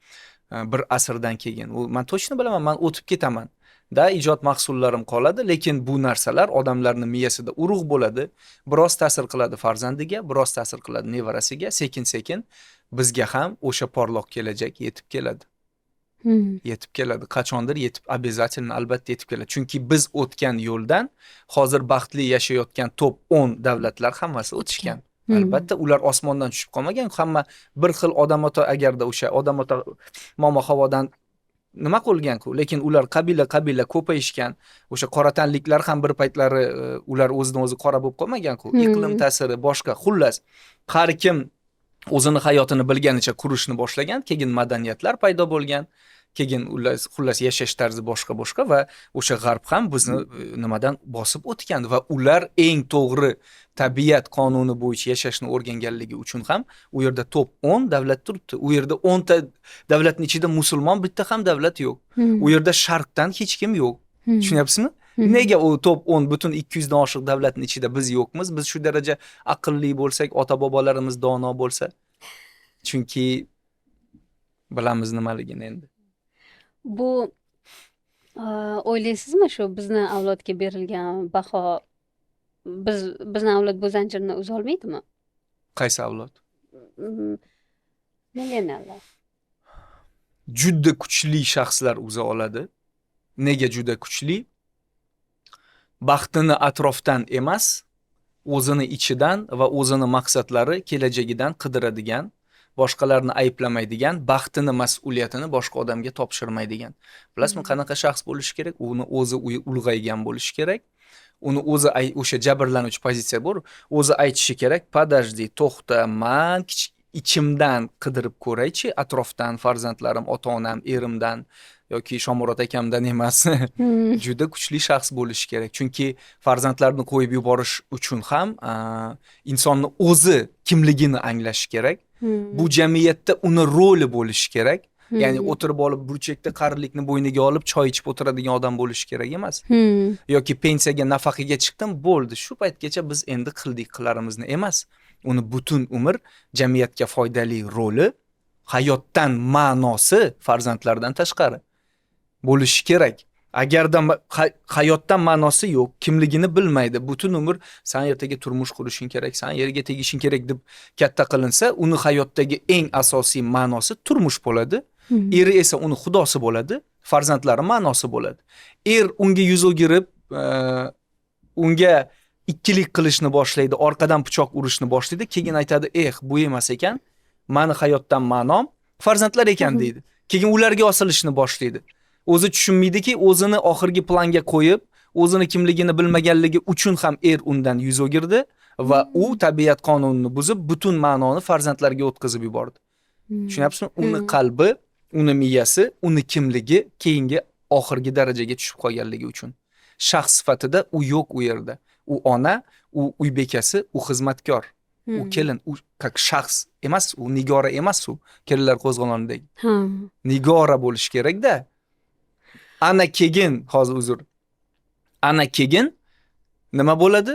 bir asrdan keyin u, man точно bilaman, man o'tib ketaman da, ijod mahsullarim qoladi, lekin bu narsalar odamlarni miyasida urug' bo'ladi, biroz ta'sir qiladi farzandiga, biroz ta'sir qiladi nevarasiga, sekin sekin bizga ham o'sha porloq kelajak yetib keladi. Yetib keladi qachondir, yetib, обязательно, albatta yetib keladi, chunki biz o'tgan yo'ldan hozir baxtli yashayotgan top 10 davlatlar hammasi o'tishgan. Albatta, ular osmondan tushib qolmagan, hamma bir xil. Odam ota, agarda o'sha Odam ota momo havodan nima qilganku, lekin ular qabila qabila ko'payishgan. O'sha qoratanliklar ham bir paytlari ular o'zidan o'zi qora bo'lib qolmaganku. Iqlim ta'siri, boshqa, xullas, har kim o'zini hayotini bilganicha qurishni boshlagan, keyin madaniyatlar paydo bo'lgan, keyin ular, xullas, yashash tarzi boshqa boshqa va o'sha g'arb ham bizni nimadan bosib o'tgan va ular eng to'g'ri tabiat qonuni bo'yicha yashashni o'rganganligi uchun ham u yerda top 10 davlat turibdi. U yerda 10 ta davlatni ichida musulmon bitta ham davlat yo'q. U yerda sharqdan hech kim yo'q. Tushunyapsizmi? Nega u top 10, butun 200 dan oshiq davlatni ichida biz yo'qmiz? Biz shu daraja aqlli bo'lsak, ota bobolarimiz dono bo'lsa, chunki bilamiz nimaligini endi. Bu o'ylaysizmi, shu bizni avlodga berilgan baho, bizni avlod bu zanjirni uzolmaydimi? Qaysi avlod? Milleniallar. Juda kuchli shaxslar uza oladi. Nega juda kuchli? Baxtini atrofdan emas, o'zini ichidan va o'zini maqsadlari, kelajagidan qidiradigan, boshqalarni ayblamaydigan, baxtini, mas'uliyatini boshqa odamga topshirmaydigan. Bilasizmi, qanaqa shaxs bo'lishi kerak? Uni o'zi ulg'aygan bo'lishi kerak. Uni o'zi o'sha jabrlanuvchi pozitsiya bor, o'zi aytishi kerak: "Подожди, to'xta, man kichik ichimdan qidirib ko'raychi, atrofdan, farzandlarim, ota onam, erimdan yoki Shomurod akamdan emas." Juda kuchli shaxs bo'lishi kerak, chunki farzandlarni qo'yib yuborish uchun ham insonni o'zi kimligini anglashi kerak. Bu jamiyatda uni roli bo'lishi kerak. Ya'ni o'tirib olib, burchakda qarilikni bo'yniga olib, choy ichib o'tiradigan odam bo'lishi kerak emas. Yoki pensiyaga, nafaqaga chiqdim, bo'ldi, shu paytgacha biz endi qildik qilarimizni emas. Uni butun umr jamiyatga foydali roli, hayotdan ma'nosi, farzandlardan tashqari bo'lishi kerak. Agarda hayotdan ma'nosi yo'q, kimligini bilmaydi, butun umr "san ertaga turmush qurishing kerak, san yerga tegishing kerak" deb katta qilinsa, uni hayotdagi eng asosiy ma'nosi turmush bo'ladi. Eri esa uni xudosi bo'ladi, farzandlari ma'nosi bo'ladi. Er unga yuz o'girib, unga ikkilik qilishni boshlaydi, orqadan pichoq urishni boshlaydi, keyin aytadi: "Eh, bu emas ekan, mani hayotdan ma'nom farzandlar ekan", deydi. Keyin ularga osilishni boshlaydi. O'zi tushunmaydiki, o'zini oxirgi planga qo'yib, o'zini kimligini bilmaganligi uchun ham er undan yuz o'girdi va u tabiat qonunini buzib, butun ma'noni farzandlarga o'tkazib yubordi. Tushunyapsizmi? Uni qalbi, uni miyasi, uni kimligi keyingi, oxirgi darajaga tushib qolganligi uchun shaxs sifatida u yo'q u yerda. U ona, u uy bekasi, u xizmatkor, u kelin, u как shaxs emas, u Nigora emas, u Kelinlar qo'zg'olonidagi Nigora bo'lishi kerakda. Ana keyin, hozir, uzr, ana keyin nima bo'ladi?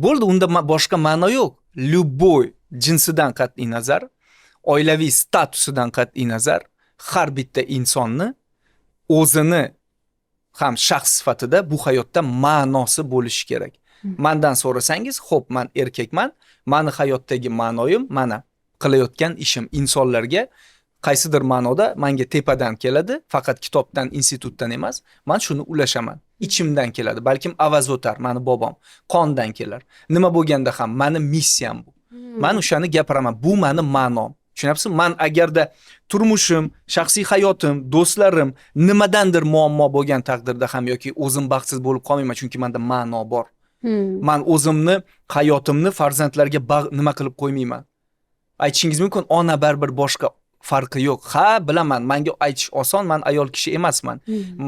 Bo'ldi, unda boshqa ma'no yo'q. Любой jinsidan qat'iy nazar, oilaviy statusidan qat'iy nazar, har bitta insonni o'zini ham shaxs sifatida bu hayotda ma'nosi bo'lishi kerak. Mandan so'rasangiz, xo'p, man erkakman, mani hayotdagi ma'noyim mana qilayotgan ishim, insonlarga qaysidir ma'noda manga tepadan keladi, faqat kitobdan, institutdan emas, man shuni ulashaman. Ichimdan keladi, balkim Avaz o'tar, mani bobom, qondan kelar. Nima bo'lganda ham mani missiyam bu. Man o'shani gapiraman, bu mani ma'nom. Tushunyapsizmi? Man agarda turmushim, shaxsiy hayotim, do'stlarim nimadandir muammo bo'lgan taqdirda ham yoki o'zim baxtsiz bo'lib qolmayman, chunki menda ma'no bor. Man o'zimni hayotimni farzandlarga nima qilib qo'ymayman. Aytishingiz mumkin, ona baribir boshqa, farqi yo'q. Ha, bilaman, menga aytish oson, man ayol kishi emasman.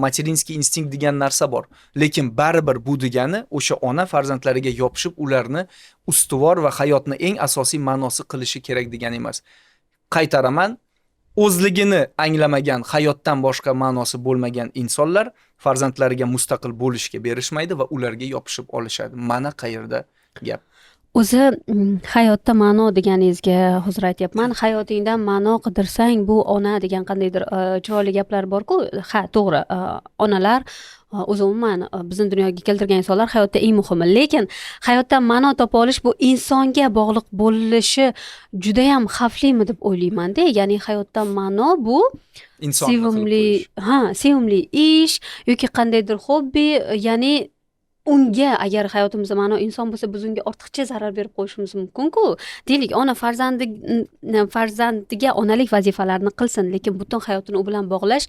Материнский инстинкт degan narsa bor. Lekin baribir bu degani o'sha ona farzandlariga yopishib, ularni ustuvor va hayotni eng asosiy ma'nosi qilishi kerak degani emas. Qaytaraman, o'zligini anglamagan, hayotdan boshqa ma'nosi bo'lmagan insonlar farzandlariga mustaqil bo'lishga berishmaydi va ularga yopishib olishadi. Mana qayerda gap. O'zi hayotda ma'no deganingizga hozir aytyapman. Hayotingdan ma'no qidirsang, bu ona degan qandaydir chiroyli gaplar borku. Ha, to'g'ri, onalar, o'zi umuman bizni dunyoga keltirgan insonlar hayotda eng muhimi. Lekin hayotdan ma'no topa olish bu insonga bog'liq bo'lishi judayam xavflimi deb o'ylaymanda. Ya'ni hayotdan ma'no bu Insonni qilib sevimli qo'yish. Ha, sevimli ish yoki qandaydir hobbi. Ya'ni unga, agar hayotimizda ma'no inson bo'lsa, biz unga ortiqcha zarar berib qo'yishimiz mumkin-ku. Deylik, ona farzandiga onalik vazifalarini qilsin, lekin butun hayotini u bilan bog'lash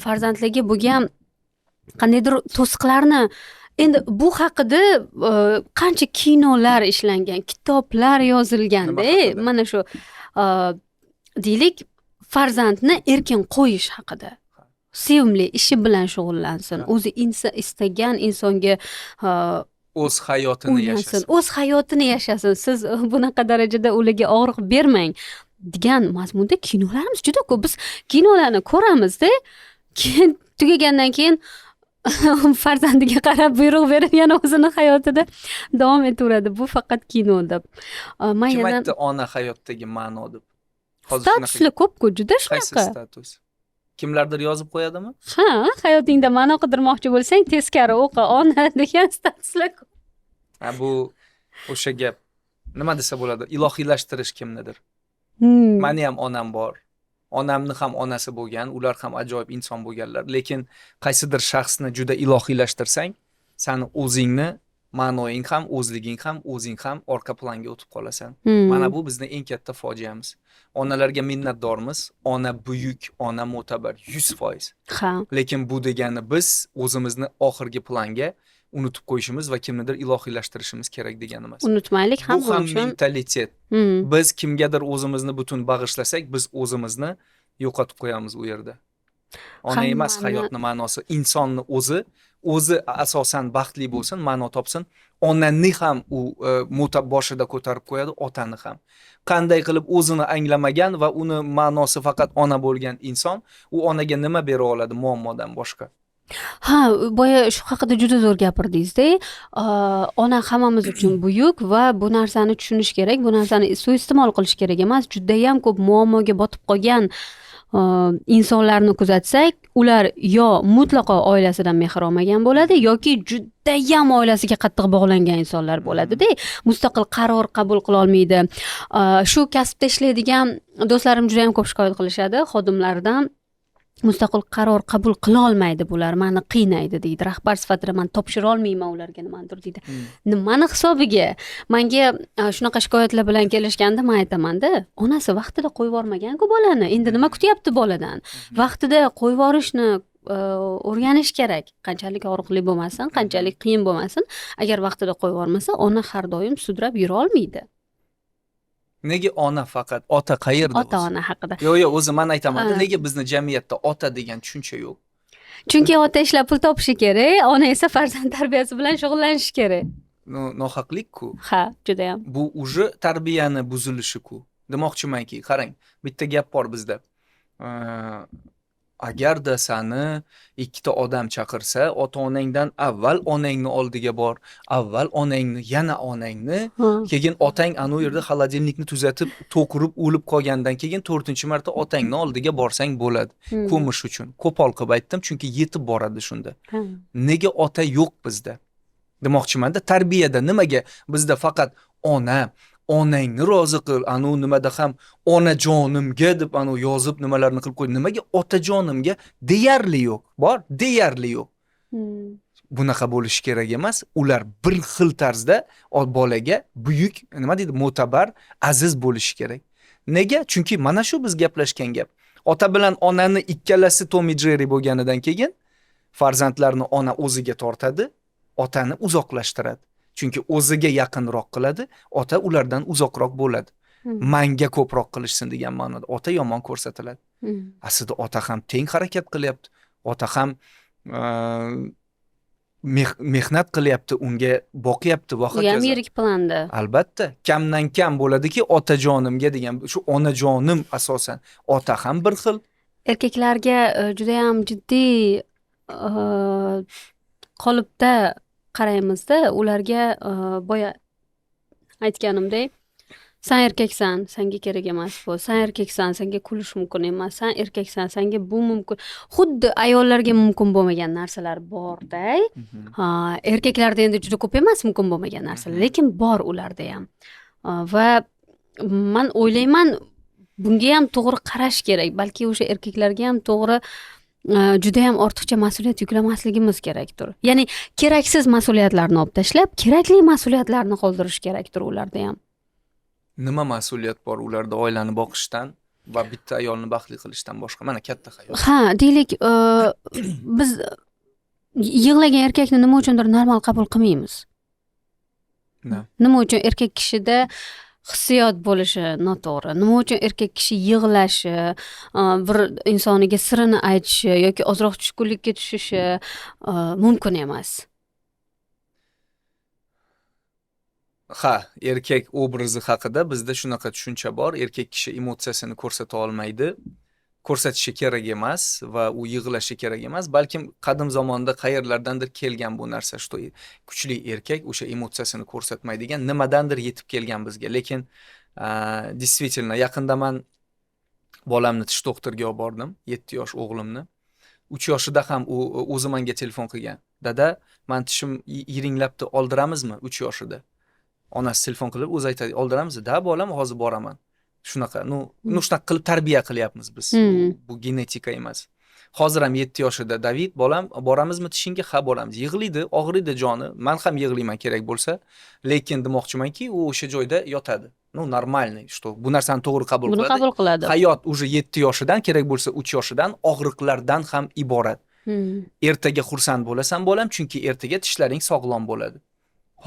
farzandlarga bo'lgan qandaydir to'siqlarni. Endi bu haqida qancha kinolar ishlangan, kitoblar yozilganda. Nima haqida? Mana shu, deylik, farzandni erkin qo'yish haqida, sevimli ishi bilan shug'ullansin, o'zi istagan insonga o'z hayotini uylansin, yashasin, o'z hayotini yashasin, siz bunaqa darajada ularga og'riq bermang degan mazmunda kinolarimiz juda ko'p. Biz kinolarni ko'ramizda, keyin tugagandan keyin farzandiga qarab buyruq berib, yana o'zini hayotida davom etaveradi, bu faqat kino deb. Man Kim yana aytdi ona hayotdagi ma'no deb? Hozir shunaqa Statuslar ko'pku juda. Qaysi Shunaqa status? Kimlardir yozib qo'yadimi? Ha, hayotingda ma'no qidirmoqchi bo'lsang, teskari o'qi, ona degan statuslar ko'p. Ha, bu o'sha gap, nima desa bo'ladi, ilohiylashtirish kimnidir. Mani ham onam bor, onamni ham onasi bo'lgan, ular ham ajoyib inson bo'lganlar. Lekin qaysidir shaxsni juda ilohiylashtirsang, sani o'zingni ma'noying ham, o'zliging ham, o'zing ham orqa planga o'tib qolasan. Mana bu bizni eng katta fojiamiz. Onalarga minnatdormiz, ona buyuk, ona mo'tabar, 100%. Lekin bu degani biz o'zimizni oxirgi planga unutib qo'yishimiz va kimnidir ilohiylashtirishimiz kerak degani emas. Unutmaylik ham. Bu ham uchun mentalitet. Biz kimgadir o'zimizni butun bag'ishlasak, biz o'zimizni yo'qotib qo'yamiz u yerda. Ona emas hayotni ma'nosi, insonni o'zi, o'zi asosan baxtli bo'lsin, ma'no topsin. Onani ham u boshida ko'tarib qo'yadi, otani ham. Qanday qilib o'zini anglamagan va uni ma'nosi faqat ona bo'lgan inson, u onaga nima bera oladi muammodan boshqa? Ha, boya shu haqida juda zo'r gapirdingizda. Ona hammamiz uchun buyuk va bu narsani tushunish kerak, bu narsani suiiste'mol qilish kerak emas. Judayam ko'p muammoga botib qolgan insonlarni kuzatsak, ular yo mutlaqo oilasidan mehr olmagan bo'ladi yoki judayam oilasiga qattiq bog'langan insonlar bo'ladida, mustaqil qaror qabul qila olmaydi. Shu kasbda ishlaydigan do'stlarim judayam ko'p shikoyat qilishadi xodimlaridan: mustaqil qaror qabul qilolmaydi bular, mani qiynaydi deydi, rahbar sifatida man topshira olmayman ularga nimanidir deydi. Nimani hisobiga? Manga shunaqa shikoyatlar bilan kelishganda man aytamanda, onasi vaqtida qo'yib yubormaganku bolani, endi nima kutyapti boladan? Vaqtida qo'yib yuborishni o'rganish kerak. Qanchalik og'riqli bo'lmasin, qanchalik qiyin bo'lmasin, agar vaqtida qo'yib yubormasa, ona har doim sudrab yura olmaydi. Nega ona faqat, ota qayerda Ota o'zi? ona haqida. Yo'q, o'zi man aytaman, Ha. nega bizni jamiyatda ota degan tushuncha yo'q? Chunki ota ishlab pul topishi kerak, ona esa farzand tarbiyasi bilan shug'ullanishi kerak. No, nohaqlik-ku. Ha, judayam. Bu уже tarbiyani buzilishi-ku. Demoqchimanki, qarang, bitta gap bor bizda. Agarda sani ikkita odam chaqirsa, ota onangdan avval onangni oldiga bor, avval onangni, yana onangni, keyin otang anu yerda холодильник ni tuzatib, to'qirib o'lib qolgandan keyin to'rtinchi marta otangni oldiga borsang bo'ladi. Ko'mish uchun. Qo'pol qilib aytdim, chunki yetib boradi shunda. Nega ota yo'q bizda? Demoqchimanda, tarbiyada nimaga bizda faqat ona, onangni rozi qil, anu nimada ham onajonimga deb anu yozib nimalarni qilib qo'ydi. Nimaga otajonimga deyarli yo'q? Bor, deyarli yo'q. Bunaqa bo'lishi kerak emas. Ular bir xil tarzda bolaga buyuk, nima deydi, mo'tabar, aziz bo'lishi kerak. Nega? Chunki mana shu biz gaplashgan gap. Ota bilan onani ikkalasi Tom и Jerry bo'lganidan keyin farzandlarni ona o'ziga tortadi, otani uzoqlashtiradi. Chunki o'ziga yaqinroq qiladi, ota ulardan uzoqroq bo'ladi. Manga ko'proq qilishsin degan ma'noda ota yomon ko'rsatiladi. Aslida ota ham teng harakat qilyapti. Ota ham mehnat qilyapti, unga boqyapti va U ham hokazo. Yirik planda. Albatta, kamdan kam bo'ladiki otajonimga degan, shu onajonim asosan, ota ham bir xil. Erkaklarga judayam jiddiy qolipda qaraymizda, ularga boya Aytganimdek, san erkaksan, sanga kerak emas bu, san erkaksan, sanga kulish mumkin emas, san erkaksan, sanga bu mumkin. Xuddi ayollarga mumkin bo'lmagan narsalar borda. Ha, erkaklarda endi juda ko'p emas mumkin bo'lmagan narsalar, lekin bor ularda ham. Va man o'ylayman, bunga ham to'g'ri qarash kerak. Balki o'sha erkaklarga ham to'g'ri, juda ham ortiqcha mas'uliyat yuklamasligimiz kerakdir. Ya'ni keraksiz mas'uliyatlarni olib tashlab, kerakli mas'uliyatlarni qoldirish kerakdir ularda ham. Nima mas'uliyat bor ularda oilani boqishdan va bitta ayolni baxtli qilishdan boshqa? Mana katta hayot. Ha, deylik, biz yig'lagan erkakni nima uchundir normal qabul qilmaymiz. Nima uchun erkak kishida hissiyot bo'lishi noto'g'ri? Nima uchun erkak kishi yig'lashi, bir insoniga sirini aytishi yoki ozroq tushkunlikka tushishi mumkin emas? Ha, erkak obrazi haqida bizda shunaqa tushuncha bor. Erkak kishi emotsiyasini ko'rsata olmaydi, ko'rsatishi kerak emas va u yig'lashi kerak emas. Balkim qadim zamonda qayerlardandir kelgan bu narsa, что kuchli erkak o'sha emotsiyasini ko'rsatmaydigan nimadandir yetib kelgan bizga. Lekin действительно yaqinda man bolamni tish doktoriga olib bordim, 7 yosh o'g'limni. 3 yoshida ham u o'zi menga telefon qilgan. Dada, man tishim yiringlabdi, oldiramizmi? 3 yoshida. Onasi telefon qilib o'zi aytadi, oldiramiz? Da bolam, hozir boraman. Shunaqa, ну shunaqa qilib tarbiya qilyapmiz biz. Bu genetika emas. Hozir ham 7 yoshida David bolam, boramizmi tishingga? Ha, boramiz. Yig'laydi, og'riydi joni. Man ham yig'layman kerak bo'lsa, lekin demoqchimanki, u o'sha joyda yotadi. Ну, нормальный, что bu narsani to'g'ri qabul Buni qiladi. qabul qiladi. Hayot уже 7 yoshidan, kerak bo'lsa 3 yoshidan og'riqlardan ham iborat. Ertaga xursand bo'lasan bolam, chunki ertaga tishlaring sog'lom bo'ladi.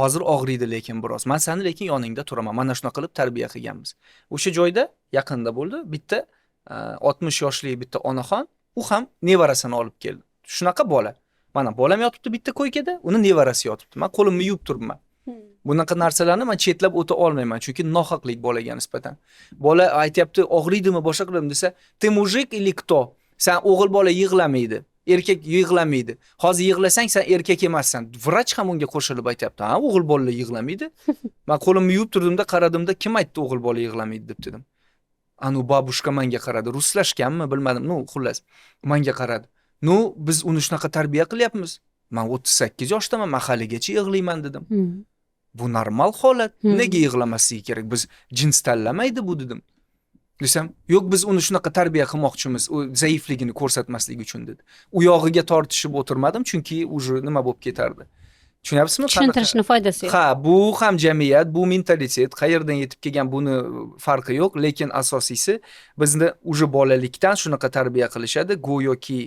Hozir og'riydi lekin biroz. Men seni lekin yoningda turaman. Mana shunaqa qilib tarbiya qilganmiz. O'sha joyda yaqinda bo'ldi bitta 60 yoshli bitta onaxon, u ham nevarasini olib keldi. Shunaqa bola. Mana bolam yotibdi bitta koykada, uni nevarasi yotibdi. Men qo'limni yuvib turibman. Bunaqa narsalarni men chetlab o'ta olmayman, chunki nohaqlik bolaga nisbatan. Bola aytyapti, og'riydimi, boshqa qiladim desa, "Ты мужик или кто?" Sen o'g'il bola yig'lamaydi. Erkak yig'lamaydi. Hozir yig'lasang sen erkak emassan. Vrach ham unga qo'shilib aytyapti. Ha, o'g'il bolalar yig'lamaydi. Men qo'limni yuvib turdimda, qaradimda, kim aytdi o'g'il bola yig'lamaydi deb dedim. Anu babushka menga qaradi. Ruslashganmi bilmadim. Ну, xullas, menga qaradi. Ну, biz uni shunaqa tarbiya qilyapmiz. Men 38 yoshdaman, men haligacha yig'layman dedim. Bu normal holat. Nega yig'lamasligi kerak? Biz jins tanlamaydi bu dedim. Desam, yo'q, biz uni shunaqa tarbiya qilmoqchimiz, u zaifligini ko'rsatmaslik uchun dedi. U yog'iga tortishib o'tirmadim, chunki уже nima bo'lib ketardi. Tushunyapsizmi? Tushuntirishni foydasi yo'q. Ha, bu ham jamiyat, bu mentalitet, qayerdan yetib kelgan buni farqi yo'q, lekin asosiysi bizni уже bolalikdan shunaqa tarbiya qilishadi, go'yoki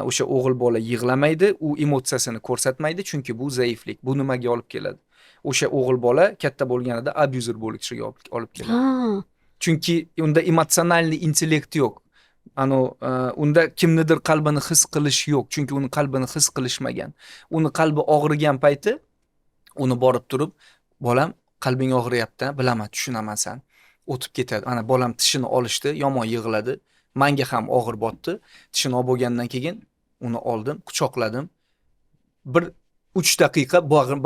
o'sha o'g'il bola yig'lamaydi, u emotsiyasini ko'rsatmaydi, chunki bu zaiflik. Bu nimaga olib keladi? O'sha o'g'il bola katta bo'lganida abuser bo'lishiga olib keladi. Chunki unda эмоциональный intellekt yo'q. Anu unda kimnidir qalbini his qilish yo'q, chunki uni qalbini his qilishmagan. Uni qalbi og'rigan payti uni borib turib, bolam qalbing og'riyapti, bilaman, tushunaman san. O'tib ketadi. Ana bolam tishini olishdi, yomon yig'ladi. Menga ham og'ir botdi. Tishini olib bo'lgandan keyin uni oldim, quchoqladim. Bir 3 daqiqa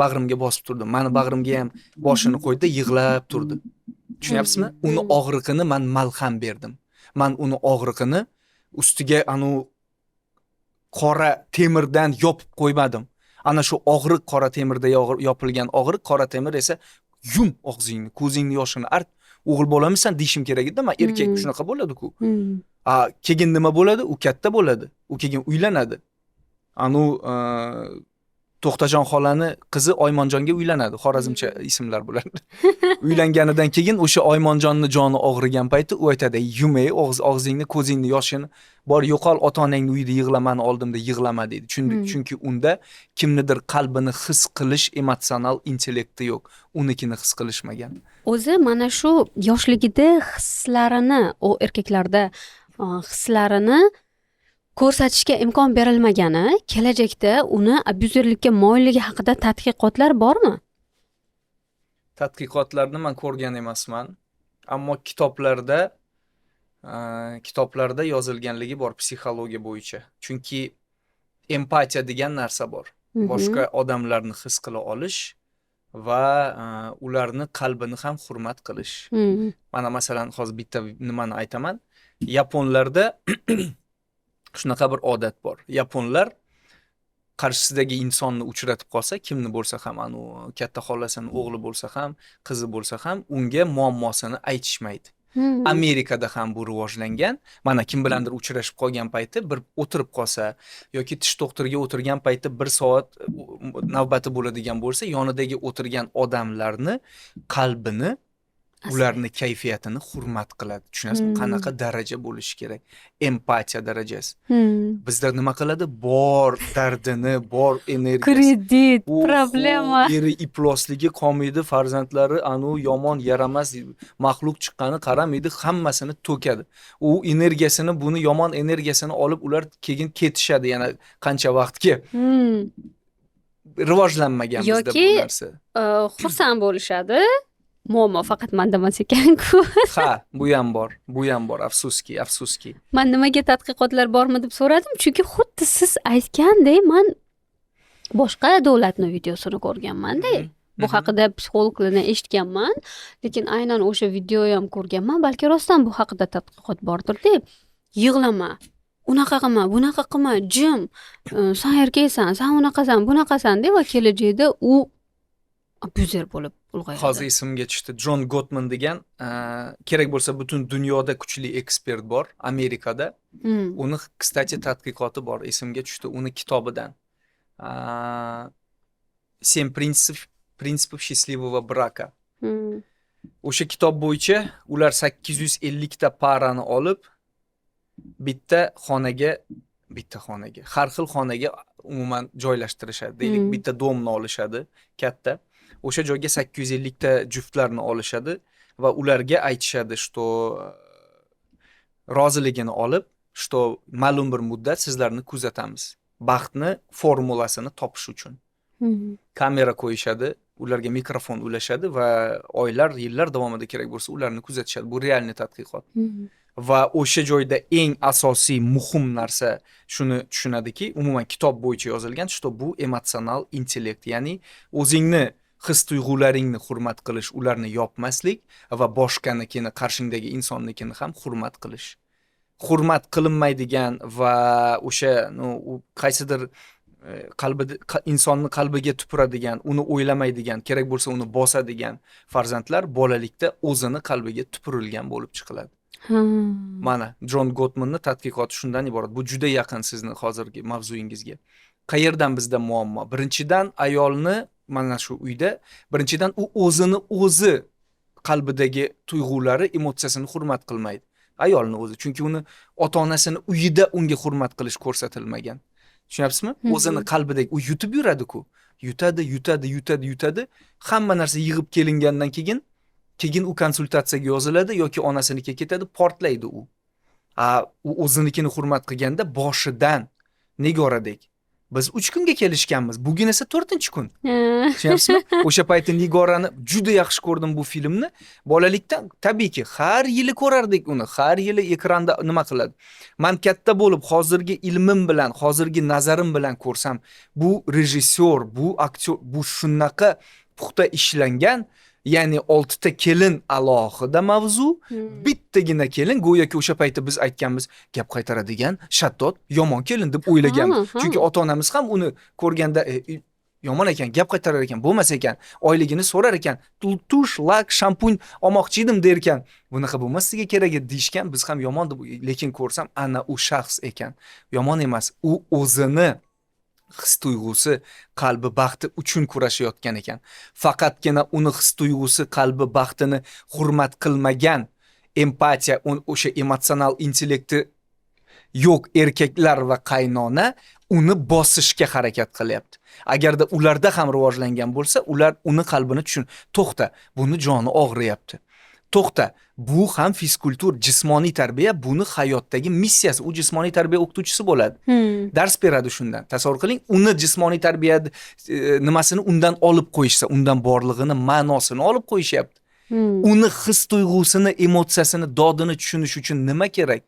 bag'rimga bosib turdim. Mani bag'rimga ham boshini qo'ydi, yig'lab turdi. Tushunyapsizmi? Uni og'riqini men malham berdim. Men uni og'riqini ustiga anu qora temirdan yopib qo'ymadim. Ana shu og'riq qora temirda yopilgan og'riq, qora temir esa yum og'zingni, ko'zingni yoshini art, o'g'il bolamisan deyishim kerak edi. Men erkak shunaqa bo'ladi-ku. A keyin nima bo'ladi? U katta bo'ladi. U keyin uylanadi. Anu To'xtajon xolani qizi Oymonjonga uylanadi. Xorazmcha ismlar bular. Uylanganidan keyin o'sha Oymonjonni joni og'rigan payti u aytadi: "Yum ey, og'zingni, ko'zingni yoshini bor yo'qol, ota-onangni uyida yig'lamani oldimda yig'lama" deydi. Chunki unda kimnidir qalbini his qilish emotsional intellekti yo'q. Unikini his qilishmagan. O'zi mana shu yoshligida hislarini, u erkaklarda hislarini ko'rsatishga imkon berilmagani kelajakda uni abyuzerlikka moyilligi haqida tadqiqotlar bormi? Tadqiqotlarni men ko'rgan emasman, ammo kitoblarda yozilganligi bor psixologiya bo'yicha. Chunki empatiya degan narsa bor. Boshqa odamlarni his qila olish Va ularni qalbini ham hurmat qilish. Mana, masalan, hozir bitta nimani aytaman. Yaponlarda shunaqa bir odat bor. Yaponlar qarshisidagi insonni uchratib qolsa, kimni bo'lsa ham, anu katta xolasini o'g'li bo'lsa ham, qizi bo'lsa ham, unga muammosini aytishmaydi. Amerikada ham bu rivojlangan. Mana, kim bilandir uchrashib qolgan payti, bir o'tirib qolsa yoki tish doktoriga o'tirgan payti bir soat navbati bo'ladigan bo'lsa, yonidagi o'tirgan odamlarni qalbini, ularni kayfiyatini hurmat qiladi. Tushunasizmi? Qanaqa daraja bo'lishi kerak, empatiya darajasi. Bizda nima qiladi? Bor dardini, bor energiyasi, Kredit, u problema. Eri iflosligi qolmaydi, farzandlari anu yomon, yaramas maxluq chiqqani qaramaydi, hammasini to'kadi u energiyasini. Buni yomon energiyasini olib, ular keyin ketishadi yana qancha vaqtga. Rivojlanmagan bizda bu Yoki narsa. Xursand bo'lishadi, muammo faqat manda emas ekan-ku. Ha, bu ham bor, bu ham bor, afsuski, afsuski. Man nimaga tadqiqotlar bormi deb so'radim, chunki xuddi siz aytgandek, man boshqa davlatni videosini ko'rganmanda. Bu haqida psixologlardan eshitganman, lekin aynan o'sha video ham ko'rganman. Balki rostdan bu haqida tadqiqot bordir deb. Yig'lama, unaqa qilma, bunaqa qilma, jim, san erkaksan, san unaqasan, bunaqasan deb, va kelajakda u abuzer bo'lib ulg'ayadi. Hozir esimga tushdi, Jon Gottman degan, kerak bo'lsa, butun dunyoda kuchli ekspert bor Amerikada. Uni, кстати, tadqiqoti bor, esimga tushdi uni kitobidan, "Семь принципов счастливого брака". O'sha kitob bo'yicha ular 850 ta parani olib, bitta xonaga, har xil xonaga umuman joylashtirishadi, deylik. Bitta дом ni olishadi katta, o'sha joyga 850 ta juftlarni olishadi va ularga aytishadi, что roziligini olib, что ma'lum bir muddat sizlarni kuzatamiz baxtni formulasini topish uchun. Kamera qo'yishadi, ularga mikrofon ulashadi va oylar, yillar davomida kerak bo'lsa ularni kuzatishadi. Bu реальный tadqiqot. Va o'sha joyda eng asosiy muhim narsa shuni tushunadiki, umuman kitob bo'yicha yozilgan, что bu emotsional intellekt, ya'ni o'zingni his tuyg'ularingni hurmat qilish, ularni yopmaslik va boshqanikini, qarshingdagi insonnikini ham hurmat qilish. Hurmat qilinmaydigan va o'sha, ну, u qaysidir qalbida, insonni qalbiga tupuradigan, uni o'ylamaydigan, kerak bo'lsa uni bosadigan farzandlar bolalikda o'zini qalbiga tupurilgan bo'lib chiqiladi. Mana, Jon Gottmanni tadqiqoti shundan iborat. Bu juda yaqin sizni hozirgi mavzuyingizga. Qayerdan bizda muammo? Birinchidan, ayolni mana shu uyda, birinchidan, u o'zini o'zi qalbidagi tuyg'ulari, emotsiyasini hurmat qilmaydi ayolni o'zi, chunki uni ota onasini uyida unga hurmat qilish ko'rsatilmagan. Tushunyapsizmi? O'zini qalbidagi, u yutib yuradi-ku, yutadi, yutadi, yutadi, yutadi. Hamma narsa yig'ib kelingandan keyin u konsultatsiyaga yoziladi yoki onasinikiga ketadi, portlaydi u. A u o'zinikini hurmat qilganda boshidan, Nigoradek, biz 3 kunga kelishganmiz, bugun esa to'rtinchi kun. Tushunyapsizmi? O'sha payti Nigorani juda yaxshi ko'rdim, bu filmni bolalikdan, tabiiyki, har yili ko'rardik uni, har yili ekranda nima qiladi. Man katta bo'lib, hozirgi ilmim bilan, hozirgi nazarim bilan ko'rsam, bu rejissyor, bu aktyor, bu shunaqa puxta ishlangan. Ya'ni oltita kelin alohida mavzu, bittagina kelin go'yoki o'sha payti biz aytganmiz, gap qaytaradigan, shaddod, yomon kelin deb o'ylaganmiz. Ha, ha. Chunki ota onamiz ham uni ko'rganda yomon ekan, gap qaytarar ekan, bo'lmas ekan, oyligini so'rar ekan, тушь, lak, shampun olmoqchi edim der ekan, bunaqa bo'lmasligi kerak edi deyishgan. Biz ham yomon deb, lekin ko'rsam, ana u shaxs ekan, yomon emas, u o'zini his tuyg'usi, qalbi, baxti uchun kurashayotgan ekan. Faqatgina uni his tuyg'usi, qalbi, baxtini hurmat qilmagan, empatiya, o'sha emotsional intellekti yo'q erkaklar va qaynona uni bosishga harakat qilyapti. Agarda ularda ham rivojlangan bo'lsa, ular uni qalbini tushun, to'xta, buni joni og'riyapti, to'xta, bu ham fizkultur, jismoniy tarbiya, buni hayotdagi missiyasi, u jismoniy tarbiya o'qituvchisi bo'ladi, dars beradi. Shundan tasavvur qiling, uni jismoniy tarbiya nimasini undan olib qo'yishsa, undan borlig'ini ma'nosini olib qo'yishyapti. Uni his tuyg'usini, emotsiyasini, dodini tushunish uchun nima kerak?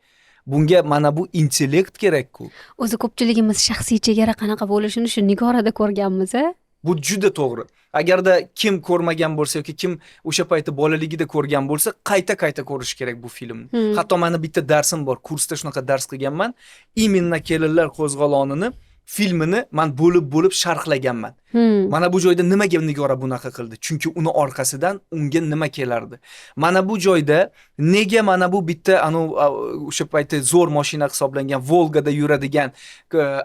Bunga mana bu intellekt kerak-ku. O'zi ko'pchiligimiz shaxsiy chegara qanaqa bo'lishini shu Nigorada ko'rganmiz, a. Bu juda to'g'ri. Agarda kim ko'rmagan bo'lsa yoki kim o'sha payti bolaligida ko'rgan bo'lsa, qayta qayta ko'rish kerak bu filmni. Hatto mani bitta darsim bor, kursda shunaqa dars qilganman. Именно "Kelinlar qo'zg'olonini" filmini man bo'lib bo'lib sharhlaganman. Mana bu joyda nimaga Nigora bunaqa qildi? Chunki uni orqasidan unga nima kelardi? Mana bu joyda nega mana bu bitta anu o'sha payti zo'r mashina hisoblangan Volgada yuradigan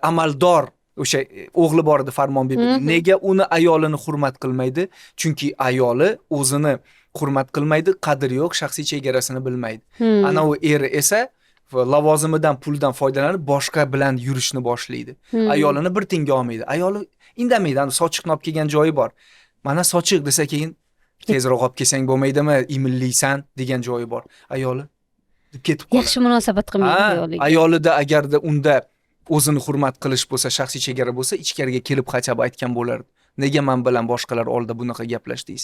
amaldor, o'sha o'g'li bor edi, Farmonbibi, nega uni ayolini hurmat qilmaydi? Chunki ayoli o'zini hurmat qilmaydi, qadri yo'q, shaxsiy chegarasini bilmaydi. Ana u eri esa va lavozimidan, puldan foydalanib, boshqa bilan yurishni boshlaydi. Ayolini bir tiyinga olmaydi. Ayoli indamaydi. Ani sochiqni olib kelgan joyi bor. "Mana sochiq", desa, keyin "Tezroq olib kelsang bo'lmaydimi, imillaysan", degan joyi bor. Ayoli deb ketib qoladi. Yaxshi munosabat qilmaydi Ha, ayoliga. Ayolida agarda unda o'zini hurmat qilish bo'lsa, shaxsiy chegara bo'lsa, ichkariga kelib хотя бы aytgan bo'lardi: "Nega man bilan boshqalar oldida bunaqa gaplashdingiz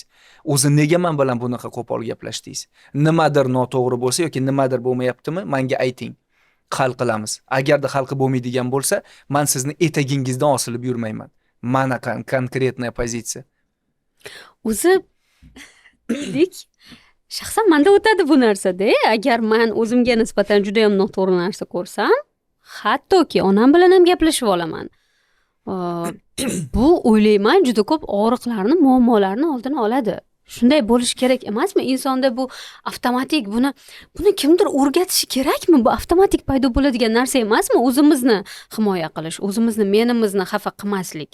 o'zi? Nega man bilan bunaqa qo'pol gaplashdingiz? Nimadir noto'g'ri bo'lsa yoki nimadir bo'lmayaptimi, manga ayting, hal qilamiz. Agarda hal qilib bo'lmaydigan bo'lsa, man sizni etagingizdan osilib yurmayman". Mana конкретная pozitsiya. O'zi lik shaxsan manda o'tadi bu narsada. Agar man o'zimga nisbatan judayam noto'g'ri narsa ko'rsam, hattoki onam bilan ham gaplashib olaman. Bu, o'ylayman, juda ko'p og'riqlarni, muammolarni oldini oladi. Shunday bo'lishi kerak emasmi insonda? Bu avtomatik, buni kimdir o'rgatishi kerakmi? Bu avtomatik paydo bo'ladigan narsa emasmi, o'zimizni himoya qilish, o'zimizni menimizni xafa qilmaslik?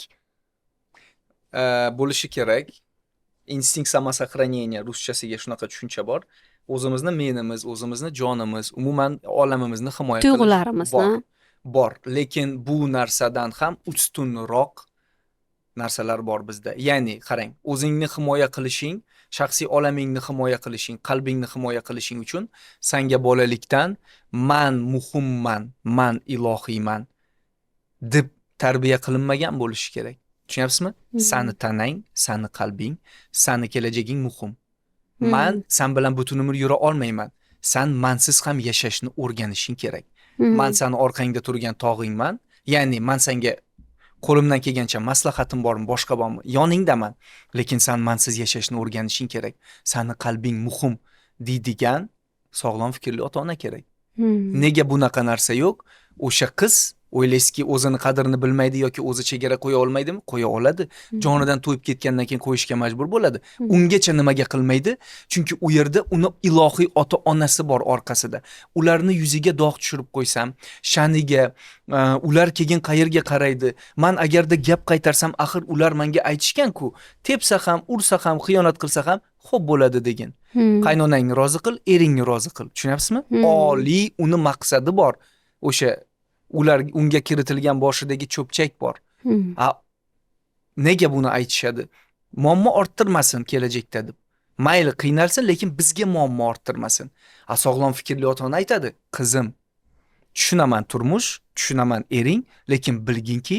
Bo'lishi kerak. Инстинкт самосохранения, ruschasiga shunaqa tushuncha bor. O'zimizni menimiz, o'zimizni jonimiz, umuman olamimizni himoya qilish tuyg'ularimizni. Bor, bor, lekin bu narsadan ham ustunroq narsalar bor bizda. Ya'ni qarang, o'zingni himoya qilishing, shaxsiy olamingni himoya qilishing, qalbingni himoya qilishing uchun sanga bolalikdan "man muhimman, man ilohiyman" deb tarbiya qilinmagan bo'lishi kerak. Tushunyapsizmi? Sani tanang, sani qalbing, sani kelajaging muhim. Man san bilan butun umr yura olmayman, san mansiz ham yashashni o'rganishing kerak. Man sani orqangda turgan tog'ingman, ya'ni man sanga qo'limdan kelgancha maslahatim bormi, boshqa bormi, yoningdaman, lekin san mansiz yashashni o'rganishing kerak, sani qalbing muhim deydigan sog'lom fikrli ota ona kerak. Nega bunaqa narsa yo'q? O'sha qiz, o'ylaysizki, o'zini qadrini bilmaydi yoki o'zi chegara qo'ya olmaydimi? Qo'ya oladi. Jonidan to'yib ketgandan keyin qo'yishga majbur bo'ladi. Ungacha nimaga qilmaydi? Chunki u yerda uni ilohiy ota onasi bor orqasida. Ularni yuziga dog' tushirib qo'ysam, sha'niga, ular keyin qayerga qaraydi? Man agarda gap qaytarsam, axir ular menga aytishgan-ku, tepsa ham, ursa ham, xiyonat qilsa ham xo'p bo'ladi degan. Qaynonangni rozi qil, eringni rozi qil. Tushunyapsizmi? Oliy uni maqsadi bor. O'sha ular unga kiritilgan boshidagi cho'pchak bor. A nega buni aytishadi? Muammo orttirmasin kelajakda deb. Mayli, qiynalsin, lekin bizga muammo orttirmasin. A sog'lom fikrli ota ona aytadi: "Qizim, tushunaman turmush, tushunaman ering, lekin bilginki,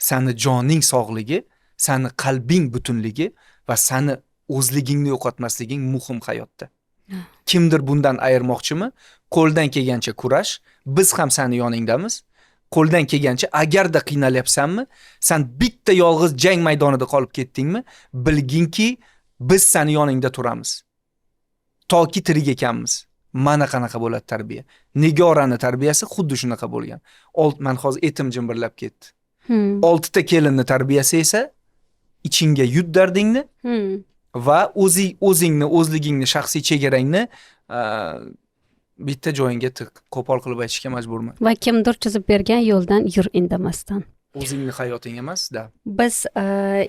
sani joning sog'ligi, sani qalbing butunligi va sani o'zligingni yo'qotmasliging muhim hayotda. Kimdir bundan ayirmoqchimi? Qo'ldan kelgancha kurash, biz ham sani yoningdamiz. Qo'ldan kelgancha, agarda qiynalyapsanmi, san bitta yolg'iz jang maydonida qolib ketdingmi, bilginki, biz sani yoningda turamiz. Toki tirik ekanmiz". Mana qanaqa bo'ladi tarbiya. Nigorani tarbiyasi xuddi shunaqa bo'lgan. Man hozir etim jimirlab ketdi. Oltita kelinni tarbiyasi esa ichingga yut dardingni va o'zingni o'zligingni, shaxsiy chegarangni bitta joyingga tiq. Qo'pol qilib aytishga majburman. Va kimdir chizib bergan yo'ldan yur indamasdan. O'zingni hayoting emas da. Biz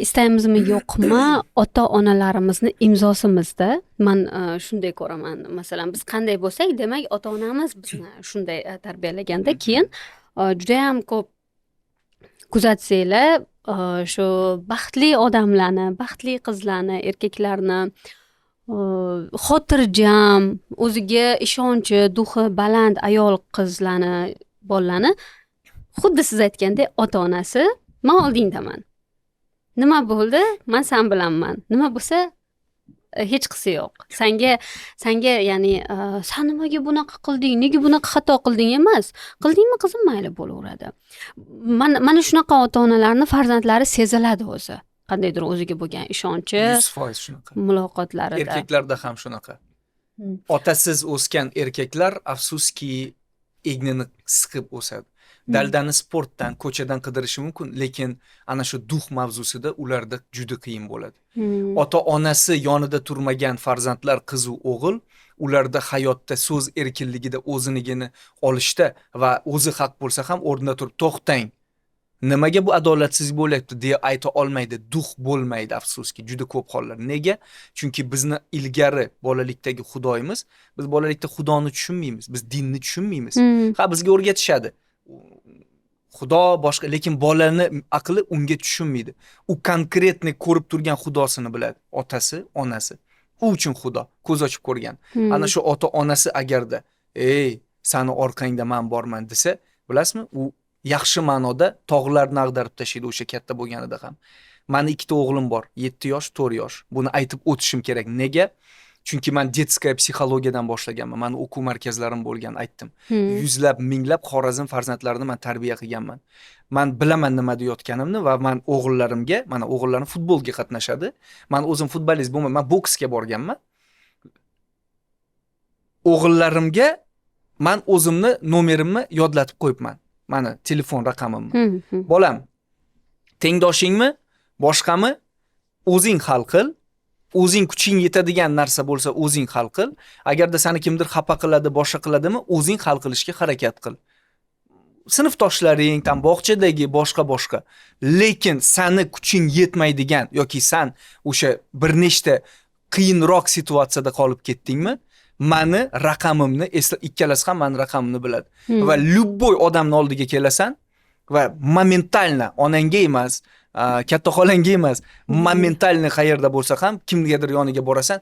istaymizmi yo'qmi, ota onalarimizni imzosimizda. Man shunday ko'raman. Masalan, biz qanday bo'lsak, demak, ota onamiz bizni shunday tarbiyalaganda, keyin judayam ko'p kuzatsanglar, shu baxtli odamlarni, baxtli qizlarni, erkaklarni, xotirjam, o'ziga ishonchi, дух i baland ayol qizlarni, bolalarni, xuddi siz aytgandek, ota onasi "Man oldingdaman, nima bo'ldi, man san bilanman, nima bo'lsa, hech qisi yo'q sanga, ya'ni san nimaga bunaqa qilding, nega bunaqa xato qilding emas, qildingmi, qizim, mayli, bo'laveradi". Mana shunaqa ota onalarni farzandlari seziladi o'zi. Qandaydir o'ziga bo'lgan ishonchi 100% shunaqa. Muloqotlarida. Erkaklarda ham shunaqa. Otasiz o'sgan erkaklar, afsuski, egnini siqib o'sadi. Daldani sportdan, ko'chadan qidirishi mumkin, lekin ana shu дух mavzusida ularda juda qiyin bo'ladi. Ota onasi yonida turmagan farzandlar, qizu o'g'il, ularda hayotda so'z erkinligida, o'zinigini olishda va o'zi haq bo'lsa ham o'rnida turib, "To'xtang, nimaga bu adolatsizlik bo'lyapti?" deya ayta olmaydi. Дух bo'lmaydi, afsuski, juda ko'p hollar. Nega? Chunki bizni ilgari bolalikdagi xudoyimiz, biz bolalikda xudoni tushunmaymiz, biz dinni tushunmaymiz. Ha, bizga o'rgatishadi xudo, boshqa, lekin bolani aqli unga tushunmaydi. U конкретный ko'rib turgan xudosini biladi: otasi, onasi u uchun xudo, ko'z ochib ko'rgan. Ana shu ota onasi agarda "Ey, sani orqangda man borman" desa, bilasizmi, u yaxshi ma'noda tog'larni ag'darib tashlaydi o'sha katta bo'lganida ham. Mani ikkita o'g'lim bor, 7 yosh, 4 yosh. Buni aytib o'tishim kerak. Nega? Chunki man детская psixologiyadan boshlaganman. Mani o'quv markazlarim bo'lgan, aytdim. Yuzlab, minglab Xorazm farzandlarini man tarbiya qilganman. Man bilaman nima deyotganimni. Va man o'g'illarimga, mana, o'g'illarim futbolga qatnashadi. Man o'zim futbolist bo'lmayman, man boksga borganman. O'g'illarimga man o'zimni nomerimni yodlatib qo'yibman, mani telefon raqamimni. "Bolam, tengdoshingmi, boshqami, o'zing hal qil. O'zing kuching yetadigan narsa bo'lsa, o'zing hal qil. Agarda sani kimdir xafa qiladi, boshqa qiladimi, o'zing hal qilishga harakat qil, sinfdoshlaring там, bog'chadagi, boshqa boshqa. Lekin sani kuching yetmaydigan yoki san o'sha bir nechta qiyinroq situatsiyada qolib ketdingmi, mani raqamimni esla." Ikkalasi ham mani raqamimni biladi. Va любой odamni oldiga kelasan va моментально, onangga emas, katta xolangga emas, моментально qayerda bo'lsa ham, kimgadir yoniga borasan: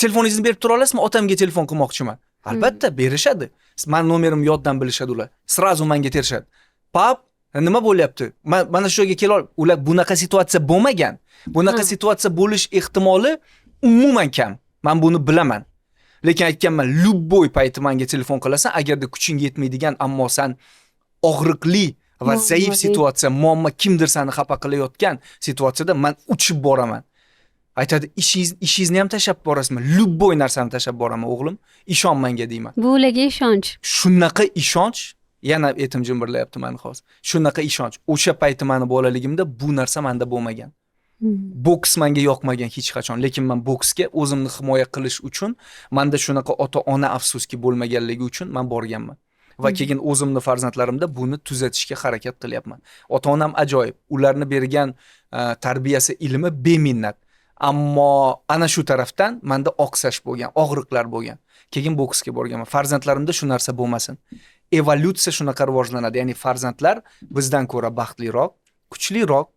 "Telefoningizni berib tura olasizmi, otamga telefon qilmoqchiman." Albatta berishadi. Mani nomerimni yoddan bilishadi ular. Сразу manga terishadi: "Pap, nima bo'lyapti? Mana shu joyga kela ol." Ular bunaqa situatsiya bo'lmagan, bunaqa situatsiya bo'lish ehtimoli umuman kam, man buni bilaman. Lekin aytganman: "Любой payti manga telefon qilasan. Agarda kuching yetmaydigan, ammo san og'riqli va zaif Muammoli. situatsiya, muammo, kimdir sani xafa qilayotgan situatsiyada man uchib boraman." Aytadi: Ishingizni ham tashlab borasizmi?" "Любой narsani tashlab boraman, o'g'lim, ishon manga", deyman. Bu ularga ishonch. Shunaqa ishonch, yana etim jimirlayapti mani hozir. Shunaqa ishonch. O'sha payti mani bolaligimda bu narsa manda bo'lmagan. Boks manga yoqmagan hech qachon, lekin man boksga o'zimni himoya qilish uchun, manda shunaqa ota ona afsuski bo'lmaganligi uchun man borganman. Va keyin o'zimni farzandlarimda buni tuzatishga harakat qilyapman. Ota onam ajoyib, ularni bergan tarbiyasi, ilmi beminnat, ammo ana shu tarafdan manda oqsash bo'lgan, og'riqlar bo'lgan. Keyin boksga borganman. Farzandlarimda shu narsa bo'lmasin. Evolyutsiya shunaqa rivojlanadi, ya'ni farzandlar bizdan ko'ra baxtliroq, kuchliroq,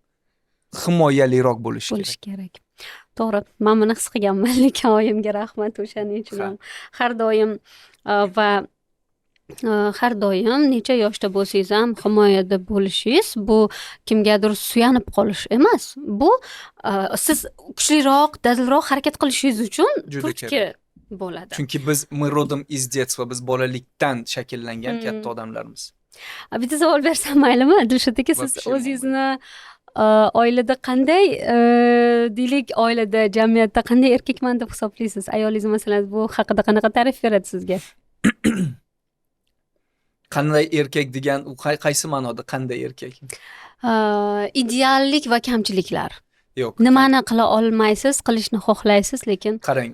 himoyaliroq bo'lishi kerak. Bo'lishi kerak, to'g'ri. Man buni his qilganman, lekin oyimga rahmat o'shaning uchun ham. Har doim va har doim necha yoshda bo'lsangiz ham himoyada bo'lishingiz, bu kimgadir suyanib qolish emas, bu siz kuchliroq, dadilroq harakat qilishingiz uchun Juda turtki kerak. bo'ladi. Chunki biz, мы родом из детства, biz bolalikdan shakllangan katta odamlarmiz. Bitta savol bersam maylimi, Dilshod aka? Siz Вообще. o'zingizni oilada qanday, deylik, oilada, jamiyatda qanday erkakman deb hisoblaysiz? Ayolingiz, masalan, bu haqida qanaqa ta'rif beradi sizga? Qanday erkak degan, u qaysi ma'noda qanday erkak? Ideallik va kamchiliklar. Yo'q. Nimani qila olmaysiz, qilishni xohlaysiz, lekin Qarang,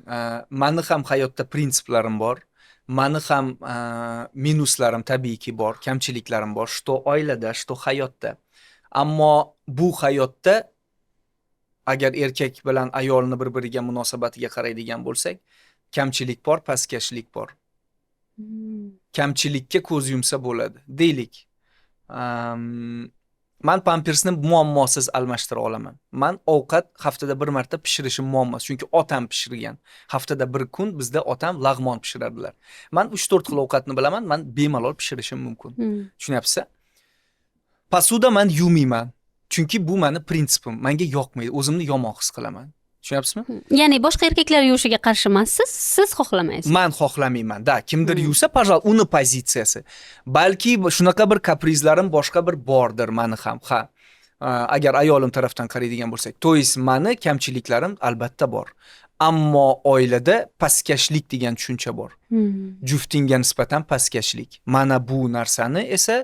mani ham hayotda prinsiplarim bor. Mani ham minuslarim tabiiyki bor, kamchiliklarim bor, что oilada, что hayotda. Ammo bu hayotda agar erkak bilan ayolni bir-biriga munosabatiga qaraydigan bo'lsak, kamchilik bor, pastkashlik bor. Kamchilikka ko'z yumsa bo'ladi. Deylik, man pampersni muammosiz almashtira olaman. Man ovqat haftada bir marta pishirishim muammosiz, chunki otam pishirgan. Haftada bir kun bizda otam lag'mon pishiradilar. Man 3-4 xil ovqatni bilaman, man bemalol pishirishim mumkin. Tushunyapsiz? Посуда man yuvmayman. Chunki bu mani prinsipim. Menga yoqmaydi, o'zimni yomon his qilaman. Tushunyapsizmi? Ya'ni boshqa erkaklar yuvishiga qarshi emassiz, siz xohlamaysiz. Man xohlamayman. Да, kimdir yuvsa, пожалуйста, uni pozitsiyasi. Balki shunaqa bir kaprizlarim boshqa bir bordir mani ham, ha. Agar ayolim tarafdan qaraydigan bo'lsak, то есть mani kamchiliklarim albatta bor, ammo oilada pastkashlik degan tushuncha bor. Juftingga nisbatan pastkashlik, mana bu narsani esa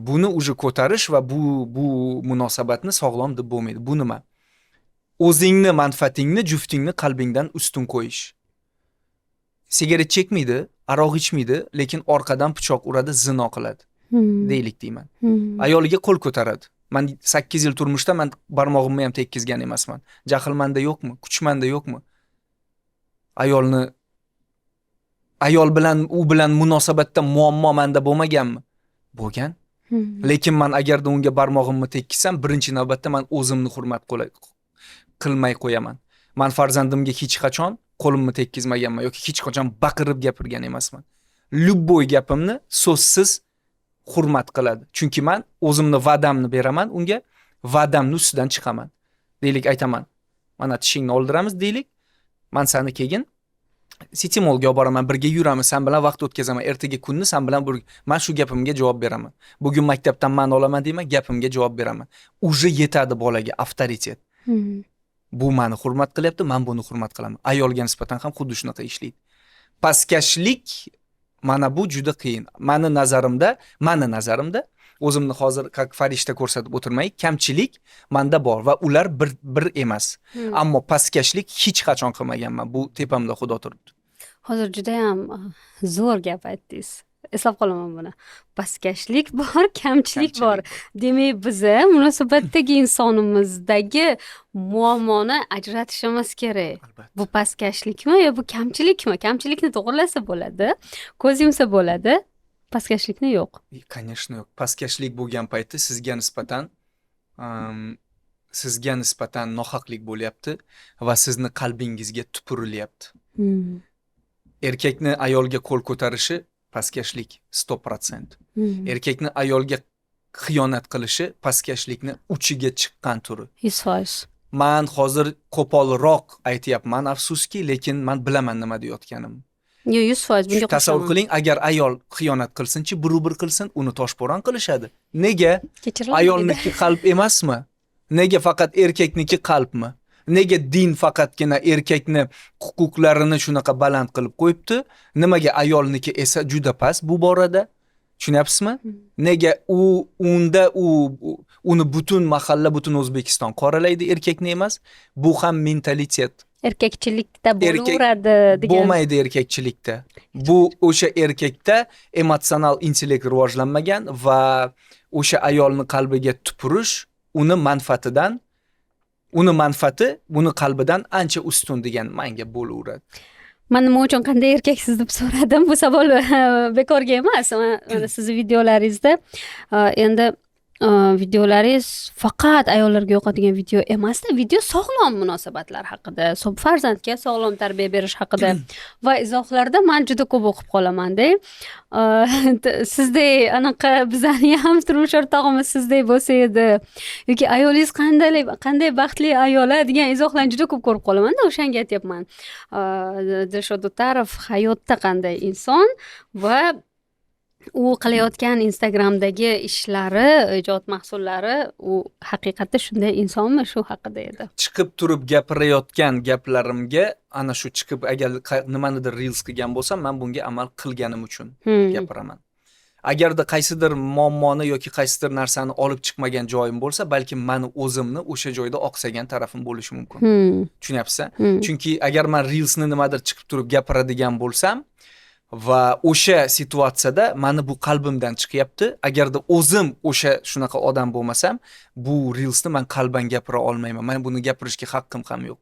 buni уже ko'tarish va bu munosabatni sog'lom deb bo'lmaydi. Bu nima? O'zingni manfaatingni juftingni qalbingdan ustun qo'yish. Sigaret chekmaydi, aroq ichmaydi, lekin orqadan pichoq uradi, zino qiladi deylik deyman. Ayoliga qo'l ko'taradi. Man 8 yil turmushda man barmog'imni ham tekkizgan emasman. Jahl manda yo'qmi? Kuch manda yo'qmi? Ayolni, ayol bilan, u bilan munosabatda muammo manda bo'lmaganmi? Bo'lgan. Lekin man agarda unga barmog'imni tekkizsam, birinchi navbatda man o'zimni hurmat qilmay qo'yaman. Man farzandimga hech qachon qo'limni tekkizmaganman yoki hech qachon baqirib gapirgan emasman. Любой gapimni so'zsiz hurmat qiladi, chunki man o'zimni va'damni beraman unga, va'damni ustidan chiqaman. Deylik, aytaman: "Mana, tishingni oldiramiz", deylik. "Man sani keyin City Mallga olib boraman, birga yuramiz, san bilan vaqt o'tkazaman, ertaga kunni san bilan bir." Man shu gapimga javob beraman. "Bugun maktabdan man olaman", deyman, gapimga javob beraman. Уже yetadi bolaga avtoritet. Bu mani hurmat qilyapti, man buni hurmat qilaman. Ayolga nisbatan ham xuddi shunaqa ishlaydi. Pastkashlik, mana bu juda qiyin mani nazarimda. O'zimni hozir как farishta ko'rsatib o'tirmay, kamchilik manda bor va ular bir emas. Ammo pastkashlik hech qachon qilmaganman, bu tepamda Xudo turibdi. Hozir judayam zo'r gap aytdingiz, eslab qolaman buni. Pastkashlik bor, kamchilik bor. Demak, biza munosabatdagi insonimizdagi muammoni ajratishimiz kerak. Albatta. Bu pastkashlikmi yo bu kamchilikmi? Kamchilikni to'g'irlasa bo'ladi, ko'z yumsa bo'ladi, pastkashlikni yo'q. Конечно, yo'q. Pastkashlik bo'lgan payti sizga nisbatan nohaqlik bo'lyapti va sizni qalbingizga tupurilyapti. Erkakni ayolga qo'l ko'tarishi pastkashlik, 100%. Erkakni ayolga xiyonat qilishi pastkashlikni uchiga chiqqan turi. 100%. Man hozir qo'polroq aytyapman, afsuski, lekin man bilaman nima deyotganimni. Yo'q, 100% bunga Tasavvur qo'shilaman. qiling, agar ayol xiyonat qilsinchi, bir qilsin, uni toshbo'ron qilishadi. Nega? Kechirilmaydi. Ayolniki qalb emasmi? Nega faqat erkakniki qalbmi? Nega din faqatgina erkakni huquqlarini shunaqa baland qilib qo'yibdi? Nimaga ayolniki esa juda past bu borada? Tushunyapsizmi? Nega u unda uni butun mahalla, butun O'zbekiston qoralaydi, erkakni emas? Bu ham mentalitet. Erkakchilikda Erkak bo'laveradi degan. Bo'lmaydi erkakchilikda. Bu o'sha erkakda emotsional intellekt rivojlanmagan va o'sha ayolni qalbiga tupurish uni manfaatidan, uni manfaati uni qalbidan ancha ustun degan manga bo'laveradi. Man nima uchun qanday erkaksiz deb so'radim, bu savol bekorga emas. Mana sizni videolaringizda endi videolaringiz faqat ayollarga yoqadigan video emasda, video sog'lom munosabatlar haqida, farzandga sog'lom tarbiya berish haqida va izohlarda man juda ko'p o'qib qolamanda: "Sizdek anaqa bizani ham turmush o'rtog'imiz sizdek bo'lsa edi" yoki "Ayolingiz qanday baxtli ayol a" degan izohlarni juda ko'p ko'rib qolamanda. O'shanga aytyapman, Dilshod O'tarov hayotda qanday inson va u qilayotgan Instagramdagi ishlari, ijod mahsullari, u haqiqatda shunday insonmi, shu haqida edi. Chiqib turib gapirayotgan gaplarimga, ana shu chiqib agar nimanidir reels qilgan bo'lsam, man bunga amal qilganim uchun gapiraman. Agarda qaysidir muammoni yoki qaysidir narsani olib chiqmagan joyim bo'lsa, balkim mani o'zimni o'sha joyda oqsagan tarafim bo'lishi mumkin. Tushunyapsiz? Hmm. Chunki agar man reelsni nimadir chiqib turib gapiradigan bo'lsam va o'sha situatsiyada mani bu qalbimdan chiqyapti, agarda o'zim o'sha shunaqa odam bo'lmasam, bu reelsni man qalban gapira olmayman. Man buni gapirishga haqqim ham yo'q.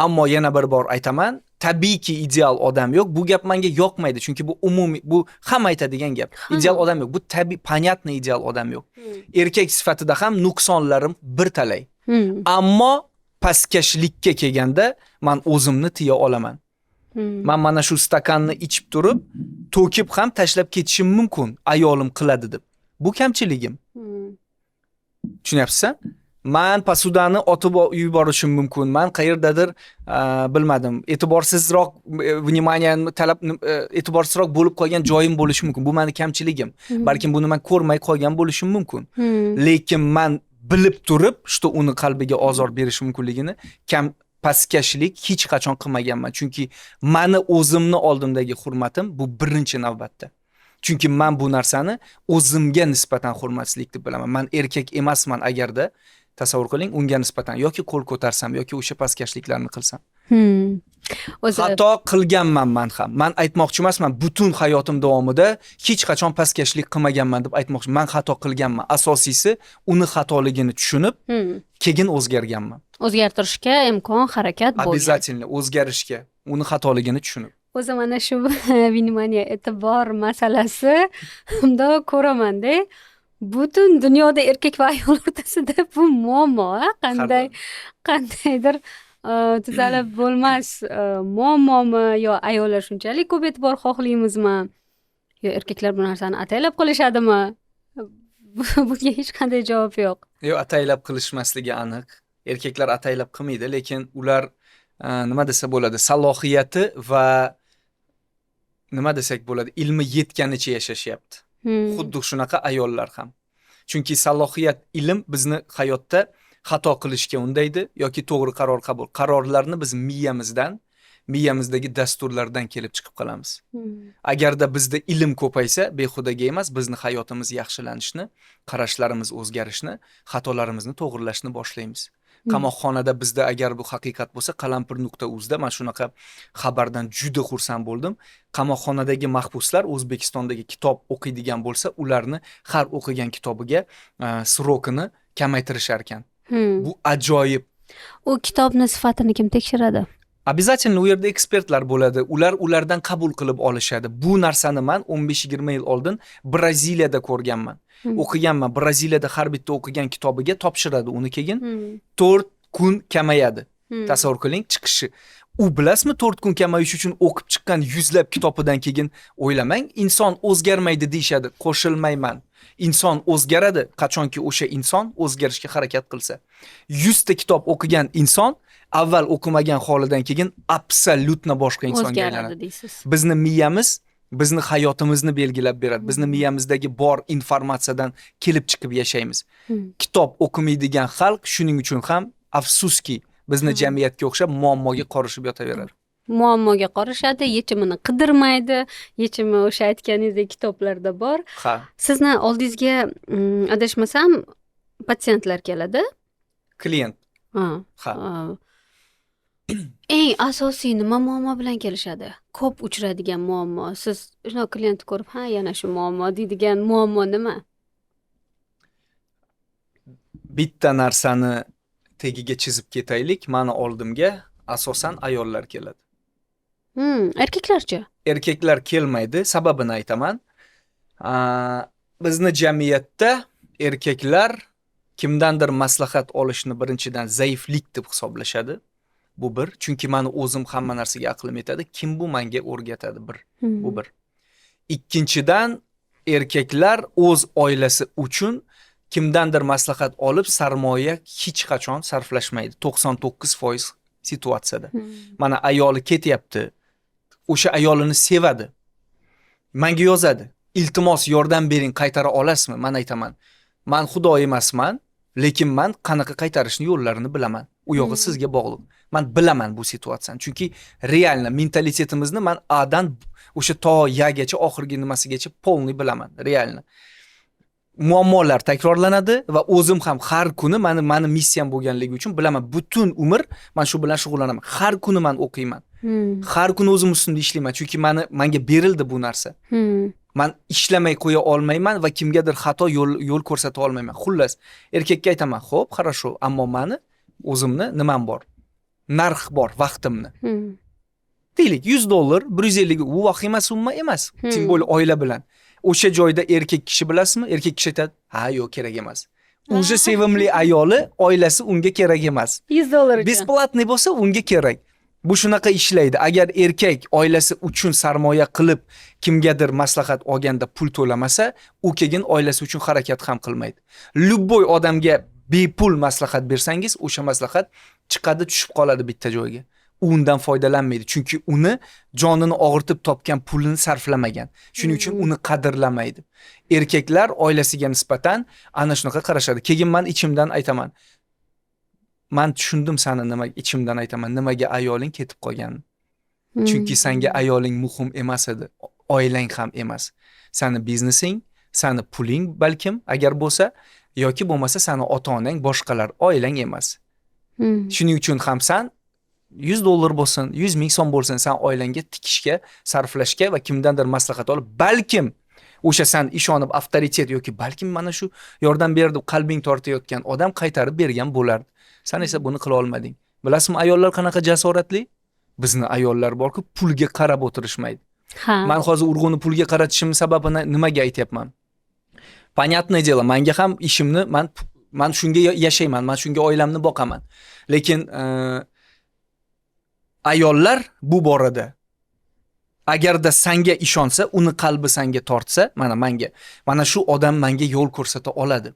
Ammo yana bir bor aytaman, tabiiyki, ideal odam yo'q. Bu gap menga yoqmaydi, chunki bu umumiy, bu hamma aytadigan gap. Ideal odam yo'q, bu tabiiy, понятно, ideal odam yo'q. Erkak sifatida ham nuqsonlarim bir talay. Ammo pastkashlikka kelganda man o'zimni tiya olaman. Man mana shu stakanni ichib turib, to'kib ham tashlab ketishim mumkin, ayolim qiladi deb. Bu kamchiligim. Tushunyapsiz? Man посуда ni otib yuborishim mumkin. Man qayerdadir, bilmadim, e'tiborsizroq, внимание ni talab, e'tiborsizroq bo'lib qolgan joyim bo'lishi mumkin. Bu mani kamchiligim. Balkim buni man ko'rmay qolgan bo'lishim mumkin. Lekin man bilib turib, что uni qalbiga ozor berishi mumkinligini kam pastkashlik hech qachon qilmaganman. Chunki mani o'zimni oldimdagi hurmatim bu birinchi navbatda. Chunki man bu narsani o'zimga nisbatan hurmatsizlik deb bilaman. Man erkak emasman agarda, tasavvur qiling, unga nisbatan yoki qo'l ko'tarsam yoki o'sha pastkashliklarni qilsam. O'zi Xato qilganman man ham. Man aytmoqchi emasman, butun hayotim davomida hech qachon pastkashlik qilmaganman deb aytmoqchi. Man xato qilganman. Asosiysi, uni xatoligini tushunib, keyin o'zgarganman. O'zgartirishga imkon, harakat bo'lgan. Обязательно o'zgarishga, uni xatoligini tushunib. O'zi mana shu внимание, e'tibor masalasi bundoq ko'ramanda, butun dunyoda erkak va ayol o'rtasida bu muammo, a? Qanday qandaydir tuzalib bo'lmas muammomi yo ayollar shunchalik ko'p e'tibor xohlaymizmi yo erkaklar bu narsani ataylab qilishadimi? Bunga hech qanday javob yo'q. Yo'q, ataylab qilishmasligi aniq. Erkaklar ataylab qilmaydi, lekin ular, nima desa bo'ladi, salohiyati va, nima desak bo'ladi, ilmi yetganicha yashashyapti. Xuddi shunaqa ayollar ham. Chunki salohiyat, ilm bizni hayotda xato qilishga undaydi yoki to'g'ri qaror qabul. Qarorlarni biz miyamizdan, miyamizdagi dasturlardan kelib chiqib qilamiz. Agarda bizda ilm ko'paysa, behudaga emas, bizni hayotimiz yaxshilanishni, qarashlarimiz o'zgarishni, xatolarimizni to'g'rilashni boshlaymiz. Qamoqxonada bizda agar bu haqiqat bo'lsa, qalampir.uzda man shunaqa xabardan juda xursand bo'ldim. Qamoqxonadagi mahbuslar O'zbekistondagi kitob o'qiydigan bo'lsa, ularni har o'qigan kitobiga срок ini kamaytirishar ekan. Bu ajoyib. U kitobni sifatini kim tekshiradi? Обязательно u yerda ekspertlar bo'ladi. Ular ulardan qabul qilib olishadi. Bu narsani man 15-20 yil oldin Braziliyada ko'rganman. O'qiganman. Braziliyada har bitta o'qigan kitobiga topshiradi uni keyin 4 kun kamayadi. Tasavvur qiling, chiqishi. U bilasizmi, 4 kun kamayish uchun o'qib chiqqan yuzlab kitobidan keyin o'ylamang, inson o'zgarmaydi deyishadi. Qo'shilmayman. Inson o'zgaradi qachonki o'sha inson o'zgarishga harakat qilsa. 100 ta kitob o'qigan inson avval o'qimagan holidan keyin абсолютно boshqa insonga O'zgaradi aylanadi. deysiz. Bizni miyamiz bizni hayotimizni belgilab beradi. Bizni miyamizdagi bor informatsiyadan kelib chiqib yashaymiz. Kitob o'qimaydigan xalq shuning uchun ham, afsuski, bizni jamiyatga o'xshab muammoga qorishib yotaveradi. Muammoga qorishadi, yechimini qidirmaydi. Yechimi o'sha aytganingizdek kitoblarda bor. Ha. Sizni oldingizga, adashmasam, patsientlar keladi. Klient. Ha. Ha. Eng asosiy nima muammo bilan kelishadi? Ko'p uchraydigan muammo. Siz shunaqa klientni ko'rib, ha, yana shu muammo deydigan muammo nima? Bitta narsani tagiga chizib ketaylik. Mani oldimga asosan ayollar keladi. Erkaklarchi? Erkaklar kelmaydi, sababini aytaman. Bizni jamiyatda erkaklar kimdandir maslahat olishni birinchidan zaiflik deb hisoblashadi. Bu bir. Chunki mani o'zim hamma narsaga aqlim yetadi. Kim bu menga o'rgatadi bir. Bu bir. Ikkinchidan, erkaklar o'z oilasi uchun kimdandir maslahat olib sarmoya hech qachon sarflashmaydi. 99% situatsiyada. Mana ayoli ketyapti. O'sha ayolini sevadi. Menga yozadi. Iltimos, yordam bering, qaytara olasizmi? Men aytaman. Man xudo emasman, lekin man qanaqa qaytarishni yo'llarini bilaman. U yog'i sizga bog'liq. Man bilaman bu situatsiyani. Chunki реально mentalitetimizni man A dan o'sha to Yagacha, oxirgi nimasigacha полный bilaman, реально. Muammolar takrorlanadi va o'zim ham har kuni mani missiyam bo'lganligi uchun bilaman. Butun umr man shu bilan shug'ullanaman. Har kuni man o'qiyman. Har kuni o'zim ustimda ishlayman, chunki menga berildi bu narsa. Man ishlamay qo'ya olmayman va kimgadir xato yo'l ko'rsata olmayman. Xullas, erkakka aytaman, "Xo'p, хорошо, ammo mani o'zimni nimam bor? Narx bor, vaqtimni." Deylik, 100 dollar, 150, u vahima summa emas. Тем более oila bilan. O'sha joyda erkak kishi, bilasizmi? Erkak kishi aytadi, "Ha, yo'q, kerak emas." Уже sevimli ayoli, oilasi unga kerak emas. 100 dollar uchun. Бесплатный bo'lsa unga kerak. Bu shunaqa ishlaydi. Agar erkak oilasi uchun sarmoya qilib kimgadir maslahat olganda pul to'lamasa, u keyin oilasi uchun harakat ham qilmaydi. Любой odamga Bepul maslahat bersangiz, o'sha maslahat chiqadi, tushib qoladi bitta joyga. U undan foydalanmaydi, chunki uni jonini og'ritib topgan pulini sarflamagan. Shuning uchun uni qadrlamaydi. Erkaklar oilasiga nisbatan ana shunaqa qarashadi. Keyin man ichimdan aytaman. Man tushundim sani, nima ichimdan aytaman, nimaga ayoling ketib qolganini. Chunki sanga ayoling muhim emas edi, oilang ham emas. Sani biznesing, sani puling balkim agar bo'lsa, yoki bo'lmasa sani ota-onang, boshqalar, oilang emas. Shuning uchun ham san $100 bo'lsin, 100 ming so'm bo'lsin, san oilangga tikishga, sarflashga va kimdandir maslahat olib, balkim o'sha san ishonib avtoritet yoki balkim mana shu yordam berdi, qalbing tortayotgan odam qaytarib bergan bo'lardi. San esa buni qila olmading. Bilasizmi, ayollar qanaqa jasoratli? Bizni ayollar borku, pulga qarab o'tirishmaydi. Man hozir urg'uni pulga qaratishimning sababini nimaga aytyapman? Понятное дело, manga ham ishimni man shunga yashayman, man shunga oilamni boqaman. Lekin ayollar bu borada agarda sanga ishonsa, uni qalbi sanga tortsa, mana manga, mana shu odam manga yo'l ko'rsata oladi,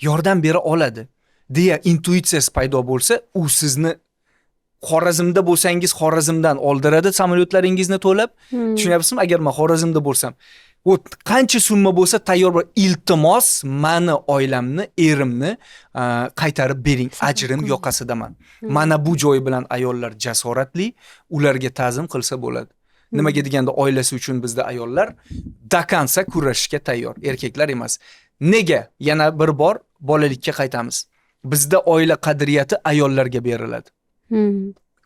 yordam bera oladi deya intuitsiyasi paydo bo'lsa, u sizni Xorazmda bo'lsangiz Xorazmdan oldiradi samolyotlaringizni to'lab. Tushunyapsizmi? Agar men Xorazmda bo'lsam, вот qancha summa bo'lsa tayyor bor. Iltimos, mani oilamni, erimni qaytarib bering. Ajrim yoqasidaman. Mana bu joyi bilan ayollar jasoratli, ularga ta'zim qilsa bo'ladi. Nimaga deganda oilasi uchun bizda ayollar до конца kurashishga tayyor, erkaklar emas. Nega? Yana bir bor bolalikka qaytamiz. Bizda oila qadriyati ayollarga beriladi.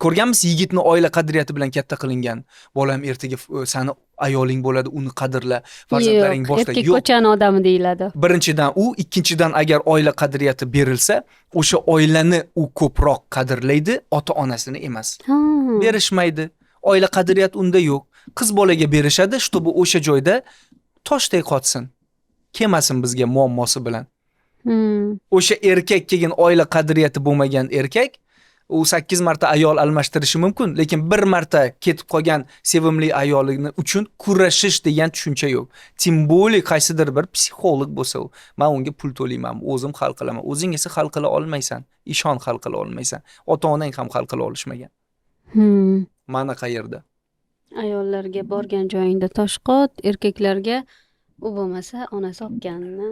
Ko'rganmiz yigitni oila qadriyati bilan katta qilingan. Bolam, ertaga sani ayoling bo'ladi, uni qadrla, farzandlaring boshla. Erkak ko'chani odami deyiladi. Birinchidan u, ikkinchidan agar oila qadriyati berilsa, o'sha oilani u ko'proq qadrlaydi, ota-onasini emas. Berishmaydi. Oila qadriyat unda yo'q. Qiz bolaga berishadi, чтобы o'sha joyda toshday qotsin. Kelmasin bizga muammosi bilan. O'sha erkak keyin oila qadriyati bo'lmagan erkak u 8 marta ayol almashtirishi mumkin, lekin bir marta ketib qolgan sevimli ayolini uchun kurashish degan tushuncha yo'q. Тем более qaysidir bir psixolog bo'lsa u, men unga pul to'layman, o'zim hal qilaman. O'zing esa hal qila olmaysan. Ishon, hal qila olmaysan. Ota-onang ham hal qila olishmagan. Mana qayerda? Ayollarga borgan joyingda tosh qot, erkaklarga u bo'lmasa onasi olganini.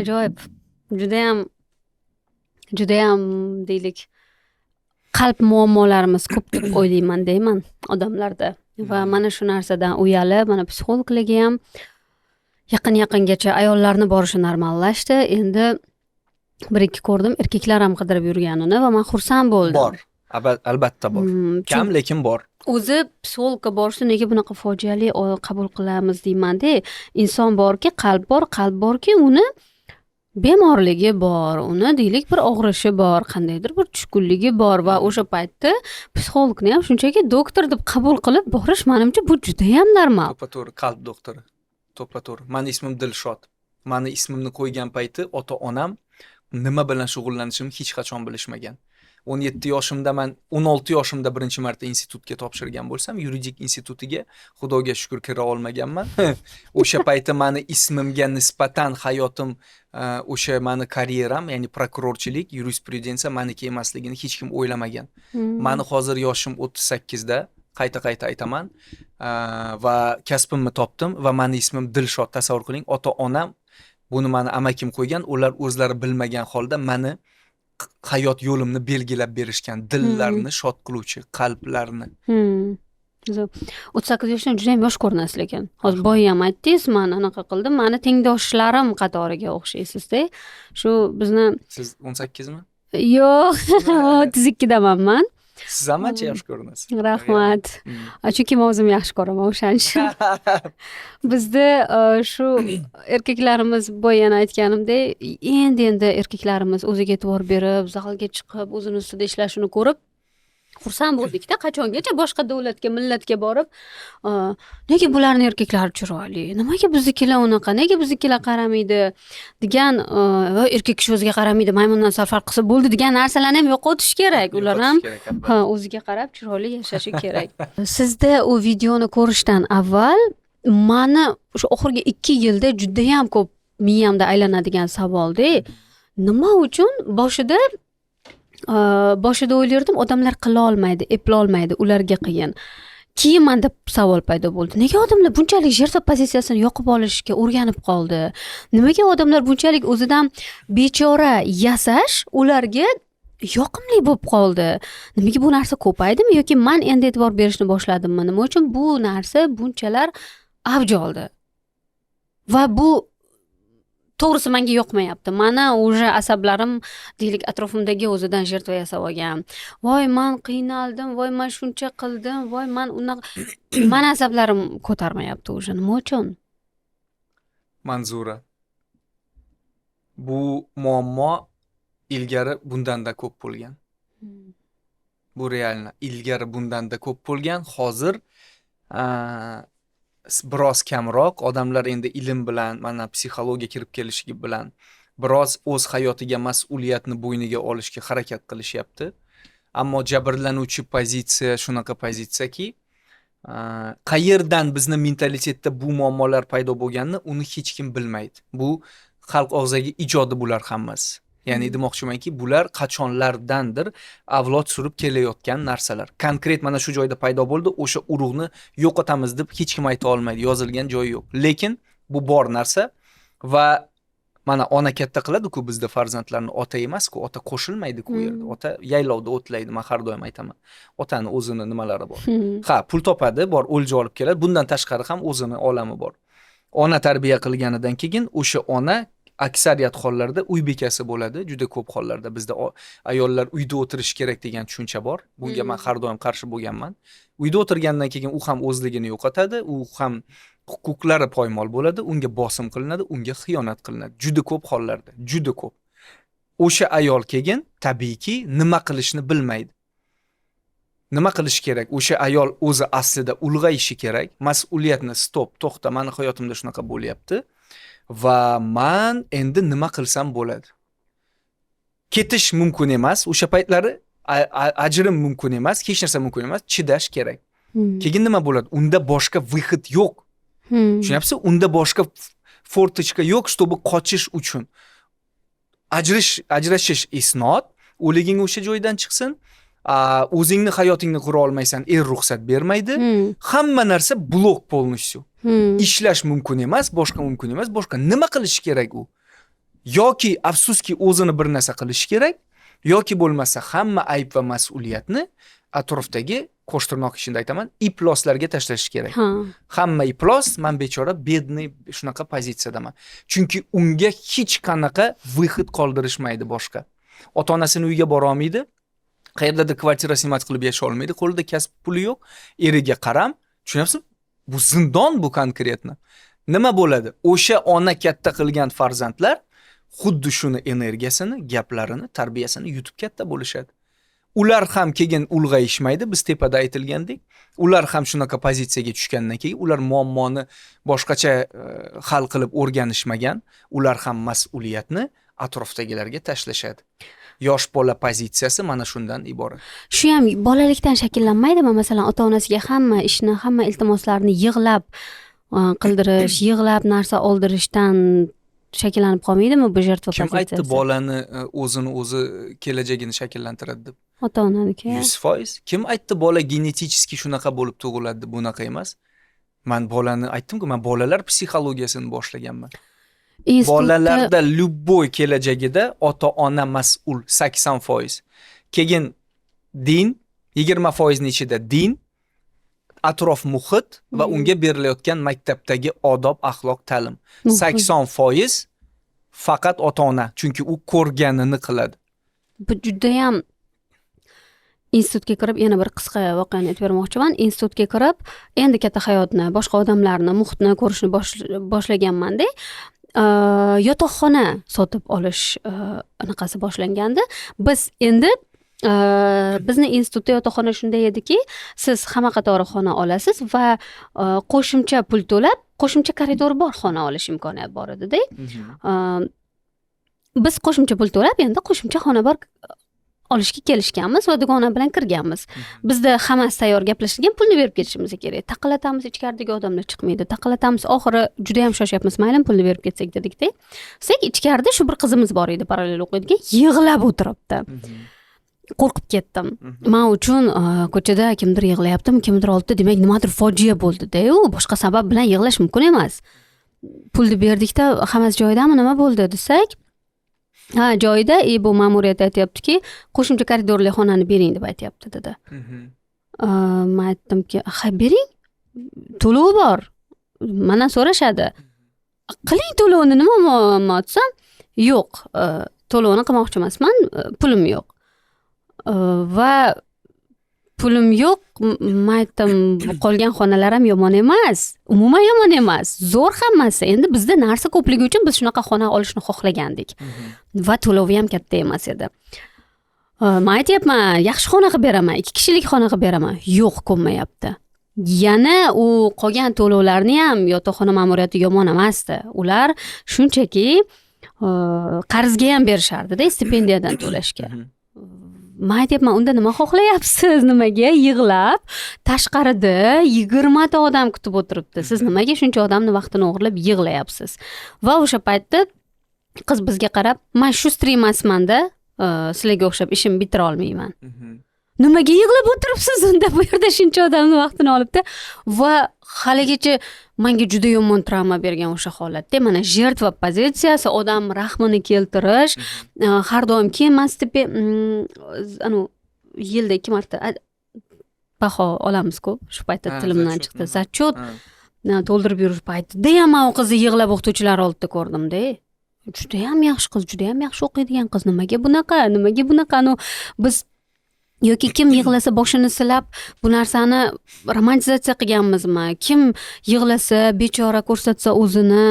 Ajoyib. Judayam, judayam deylik, qalb muammolarimiz ko'p deb o'ylayman deyman odamlarda. Va mana shu narsadan uyalib, mana psixologlarga ham yaqin-yaqingacha ayollarni borishi normallashdi. Endi bir ikki ko'rdim, erkaklar ham qidirib yurganini va men xursand bo'ldim. Bor. Albatta bor. Kam, lekin bor. O'zi psixologga borishni nega bunaqa fojiali qabul qilamiz deyman-da. Inson borki, qalb bor, qalb borki, uni bemorligi bor, uni deylik bir og'rishi bor, qandaydir bir tushkunligi bor va o'sha paytda psixologni ham shunchaki doktor deb qabul qilib borish menimcha bu juda ham normal. To'ppa-to'g'ri, qalb doktori. To'ppa-to'g'ri. Mani ismim Dilshod. Mani ismimni qo'ygan payti ota-onam nima bilan shug'ullanishimni hech qachon bilishmagan. 17 yoshimda man 16 yoshimda birinchi marta institutga topshirgan bo'lsam, yuridik institutiga Xudoga shukr kira olmaganman. O'sha payti mani ismimga nisbatan hayotim, o'sha mani karyeram, ya'ni prokurorchilik, yurisprudensiya maniki emasligini hech kim o'ylamagan. Mani hozir yoshim 38 da, qayta-qayta aytaman, va kasbimni topdim va mani ismim Dilshod, tasavvur qiling, ota-onam buni mani amakim qo'ygan, ular o'zlari bilmagan holda mani hayot yo'limni belgilab berishgan, dillarni shod qiluvchi, qalblarni. 38 yoshdan juda ham yosh ko'rinasiz lekin. Hozir boya ham aytdingiz, men anaqa qildim, mani tengdoshlarim qatoriga o'xshaysizda. Shu bizni Siz 18 mi? Yo'q, 32 daman man. Siz ham ancha yosh ko'rinasiz. Rahmat. Chunki men o'zimni yaxshi ko'raman o'shaning uchun. Bizda shu erkaklarimiz, boya yana aytganimdek, endi erkaklarimiz o'ziga e'tibor berib, zalga chiqib, o'zini ustida ishlashini ko'rib xursand bo'ldikda, qachongacha boshqa davlatga, millatga borib, nega bularning erkaklari chiroyli, nimaga biznikilar unaqa, nega biznikilar qaramaydi degan, erkak kishi o'ziga qaramaydi, maymundan sal farq qilsa bo'ldi degan narsalarni ham yo'qotish kerak. Ular ham o'ziga qarab chiroyli yashashi kerak. Sizda u videoni ko'rishdan avval Mani o'sha oxirgi 2 yilda judayam ko'p miyamda aylanadigan savolda: nima uchun boshida o'ylardim, odamlar qila olmaydi, eplolmaydi, ularga qiyin. Keyin manda savol paydo bo'ldi: nega odamlar bunchalik жертва pozitsiyasini yoqib olishga o'rganib qoldi? Nimaga odamlar bunchalik o'zidan bechora yasash ularga yoqimli bo'lib qoldi? Nimaga bu narsa ko'paydimi yoki man endi e'tibor berishni boshladimmi? Nima uchun bu narsa bunchalar avj oldi? Va bu, to'g'risi, manga yoqmayapti. Mani уже asablarim, deylik, atrofimdagi o'zidan жертва yasab olgan, "Voy, man qiynaldim, voy, man shuncha qildim, voy, man unaqa", mani asablarim ko'tarmayapti уже. Nima uchun? Manzura, bu muammo ilgari bundanda ko'p bo'lgan. Bu реально ilgari bundanda ko'p bo'lgan. Hozir biroz kamroq. Odamlar endi ilm bilan, mana, psixologiya kirib kelishi bilan biroz o'z hayotiga mas'uliyatni bo'yniga olishga harakat qilishyapti. Ammo jabrlanuvchi pozitsiya shunaqa pozitsiyaki, qayerdan bizni mentalitetda bu muammolar paydo bo'lganini, uni hech kim bilmaydi. Bu xalq og'zaki ijodi bular hammasi. Ya'ni demoqchimanki, bular qachonlardandir avlod surib kelayotgan narsalar. Konkret mana shu joyda paydo bo'ldi, o'sha urug'ni yo'qotamiz deb hech kim ayta olmaydi, yozilgan joyi yo'q. Lekin bu bor narsa. Va mana, ona katta qiladi-ku bizda farzandlarni, ota emas-ku, ota qo'shilmaydi-ku u yerda. Ota yaylovda o'tlaydi, man har doim aytaman. Otani o'zini nimalari bor. Ha, pul topadi, bor, o'lja olib keladi. Bundan tashqari ham o'zini olami bor. Ona tarbiya qilganidan keyin o'sha ona aksariyat hollarda uy bekasi bo'ladi. Juda ko'p hollarda bizda ayollar uyda o'tirishi kerak degan tushuncha bor. Bunga man har doim qarshi bo'lganman. Uyda o'tirgandan keyin u ham o'zligini yo'qotadi, u ham huquqlari poymol bo'ladi, unga bosim qilinadi, unga xiyonat qilinadi. Juda ko'p hollarda, juda ko'p. O'sha ayol keyin tabiiyki nima qilishni bilmaydi. Nima qilish kerak? O'sha ayol o'zi aslida ulg'ayishi kerak. Mas'uliyatni, stop, to'xta, mani hayotimda shunaqa bo'lyapti va man endi nima qilsam bo'ladi? Ketish mumkin emas o'sha paytlari, ajrim mumkin emas, hech narsa mumkin emas, chidash kerak. Keyin nima bo'ladi? Unda boshqa выход yo'q. Tushunyapsiz? Unda boshqa форточка yo'q, чтобы qochish uchun. Ajrashish isnod, o'liging o'sha joydan chiqsin. O'zingni hayotingni qura olmaysan, er ruxsat bermaydi. Hamma narsa blok полностью. Ishlash mumkin emas, boshqa mumkin emas, boshqa nima qilish kerak u? Yoki afsuski o'zini bir narsa qilishi kerak, yoki bo'lmasa hamma ayb va mas'uliyatni atrofdagi, qo'shtirnoq ichida aytaman, ifloslarga tashlash kerak. Hamma iflos, man bechora, бедный, shunaqa pozitsiyadaman. Chunki unga hech qanaqa выход qoldirishmaydi boshqa. Ota onasini uyiga bora olmaydi, qayerdadir kvartira снимать qilib yasha olmaydi, qo'lida kasb puli yo'q, eriga qaram, tushunyapsizmi? Bu zindon bu конкретно. Nima bo'ladi? O'sha ona katta qilgan farzandlar xuddi shuni energiyasini, gaplarini, tarbiyasini yutib katta bo'lishadi. Ular ham keyin ulg'ayishmaydi, biz tepada aytilgandek. Ular ham shunaqa pozitsiyaga tushgandan keyin ular muammoni boshqacha hal qilib o'rganishmagan, ular ham mas'uliyatni atrofdagilarga tashlashadi. Yosh bola pozitsiyasi mana shundan iborat. Shu ham bolalikdan shakllanmaydimi? Masalan, ota onasiga hamma ishni, hamma iltimoslarni yig'lab qildirish, yig'lab narsa oldirishdan shakllanib qolmaydimi bu жертва Kim aytdi pozitsiyasi? bolani o'zini o'zi kelajagini shakllantiradi deb? Ota onaniki. 100%. Kim aytdi bola genetik shunaqa bo'lib tug'iladi deb? Bunaqa emas. Man bolani aytdim-ku, man bolalar psixologiyasini boshlaganman. Institutda Bolalarda любой kelajagida ota ona mas'ul 80%. Keyin din, 20% ichida din, atrof muhit va unga berilayotgan maktabdagi odob, axloq, ta'lim. Muhit. 80% faqat ota ona, chunki u ko'rganini qiladi. Bu judayam, institutga kirib, yana bir qisqa voqeani aytib bermoqchiman. Institutga kirib, endi katta hayotni, boshqa odamlarni, muhitni ko'rishni boshlaganmanda, yotoqxona sotib olish anaqasi boshlangandi. Biz endi, bizni institutda yotoqxona shunday ediki, siz hamma qatori xona olasiz va qo'shimcha pul to'lab, qo'shimcha koridori bor xona olish imkoniyati bor edida. Biz qo'shimcha pul to'lab, endi qo'shimcha xona bor Olishga kelishganmiz va dugona bilan kirganmiz. Bizda hammasi tayyor, gaplashilgan, pulni berib ketishimiz kerak. Taqillatamiz, ichkaridagi odamlar chiqmaydi. Taqillatamiz, oxiri juda ham shoshyapmiz, mayli, pulni berib ketsak dedikda. Desak, ichkarida shu bir qizimiz bor edi, parallel o'qiydigan, yig'lab o'tiribdi. Qo'rqib ketdim. Man uchun ko'chada kimdir yig'layaptimi, kimdir oldida, demak, nimadir fojia bo'ldida u boshqa sabab bilan yig'lash mumkin emas. Pulni berdikda, hammasi joyidami, nima bo'ldi desak, ha, joyida. И bu ma'muriyat aytyaptiki, qo'shimcha koridorli xonani bering deb aytyapti, dedi. Man aytdimki, ha, bering, to'lovi bor, mandan so'rashadi, qiling to'lovni, nima muammo desam, yo'q, to'lovni qilmoqchi emasman, pulim yo'q. Va pulim yo'q. Man aytdim, qolgan xonalar ham yomon emas, umuman yomon emas, zo'r hammasi. Endi bizda narsa ko'pligi uchun biz shunaqa xona olishni xohlagandik va to'lovi ham katta emas edi. Man aytyapman, yaxshi xona qilib beraman, ikki kishilik xona qilib beraman. Yo'q, ko'nmayapti. Yana u qolgan to'lovlarni ham, yotoqxona ma'muriyati yomon emasdi, ular shunchaki qarzga ham berishardida, stipendiyadan to'lashga. Man aytyapman, unda nima xohlayapsiz, nimaga yig'lab, tashqarida 20 ta odam kutib o'tiribdi, siz nimaga shuncha odamni vaqtini o'g'irlab yig'layapsiz? Va o'sha paytda qiz bizga qarab, man шустрый emasmanda, sizlarga o'xshab ishimni bitira olmayman. Nimaga yig'lab o'tiribsiz unda bu yerda, shuncha odamni vaqtini olibdi? Va haligacha manga juda yomon travma bergan o'sha holatda, mana, жертва pozitsiyasi, odam rahmini keltirish. Har doim keyin man anavi yilda ikki marta baho olamiz-ku, shu paytda tilimdan зачет, chiqdi, зачет to'ldirib yurish paytida ham man u qizni yig'lab o'qituvchilar oldida ko'rdimda. Judayam yaxshi qiz, judayam yaxshi o'qiydigan qiz. Nimaga bunaqa, nimaga bunaqa? Ну, biz yoki kim yig'lasa boshini silab, bu narsani romantizatsiya qilganmizmi? Kim yig'lasa, bechora ko'rsatsa o'zini,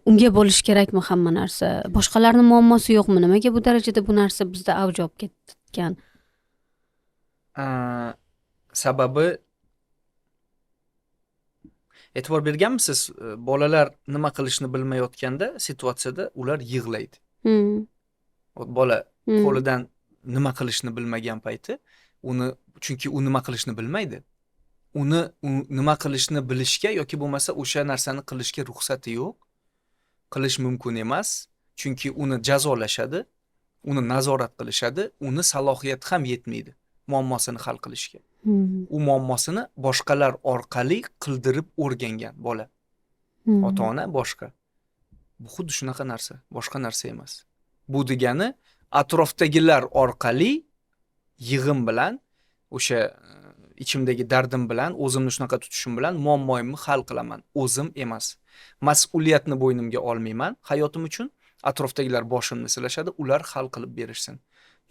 unga bo'lishi kerakmi hamma narsa? Boshqalarni muammosi yo'qmi? Nimaga bu darajada bu narsa bizda avj olib ketgan? Sababi, e'tibor berganmisiz, bolalar nima qilishni bilmayotganda situatsiyada ular yig'laydi. Bola qo'lidan nima qilishni bilmagan payti uni, chunki u nima qilishni bilmaydi. Uni u nima qilishni bilishga yoki bo'lmasa o'sha narsani qilishga ruxsati yo'q. Qilish mumkin emas, chunki uni jazolashadi, uni nazorat qilishadi, uni salohiyati ham yetmaydi muammosini hal qilishga. U muammosini boshqalar orqali qildirib o'rgangan bola. Ota-ona boshqa. Bu xuddi shunaqa narsa, boshqa narsa emas. Bu degani atrofdagilar orqali yig'im bilan, o'sha ichimdagi dardim bilan, o'zimni shunaqa tutishim bilan muammoimni hal qilaman, o'zim emas. Mas'uliyatni bo'ynimga olmayman hayotim uchun. Atrofdagilar boshimni silashadi, ular hal qilib berishsin.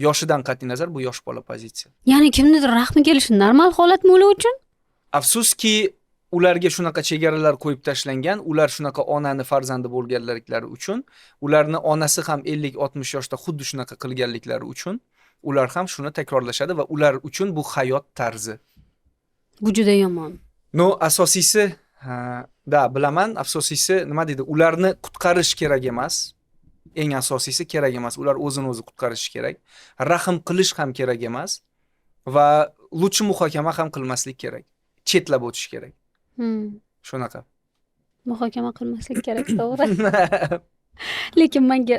Yoshidan qat'iy nazar, bu yosh bola pozitsiya. Ya'ni kimnidir rahmi kelishi normal holatmi ular uchun? Afsuski, ularga shunaqa chegaralar qo'yib tashlangan, ular shunaqa onani farzandi bo'lganliklari uchun, ularni onasi ham 50-60 yoshda xuddi shunaqa qilganliklari uchun, ular ham shuni takrorlashadi va ular uchun bu hayot tarzi. Bu juda yomon. Но, asosiysi, ha, да, bilaman, asosiysi nima deydi, ularni qutqarish kerak emas. Eng asosiysi kerak emas. Ular o'zini o'zi qutqarishi kerak. Rahm qilish ham kerak emas va лучше muhokama ham qilmaslik kerak. Chetlab o'tish kerak. Shunaqa. Muhokama qilmaslik kerak, to'g'ri. Lekin manga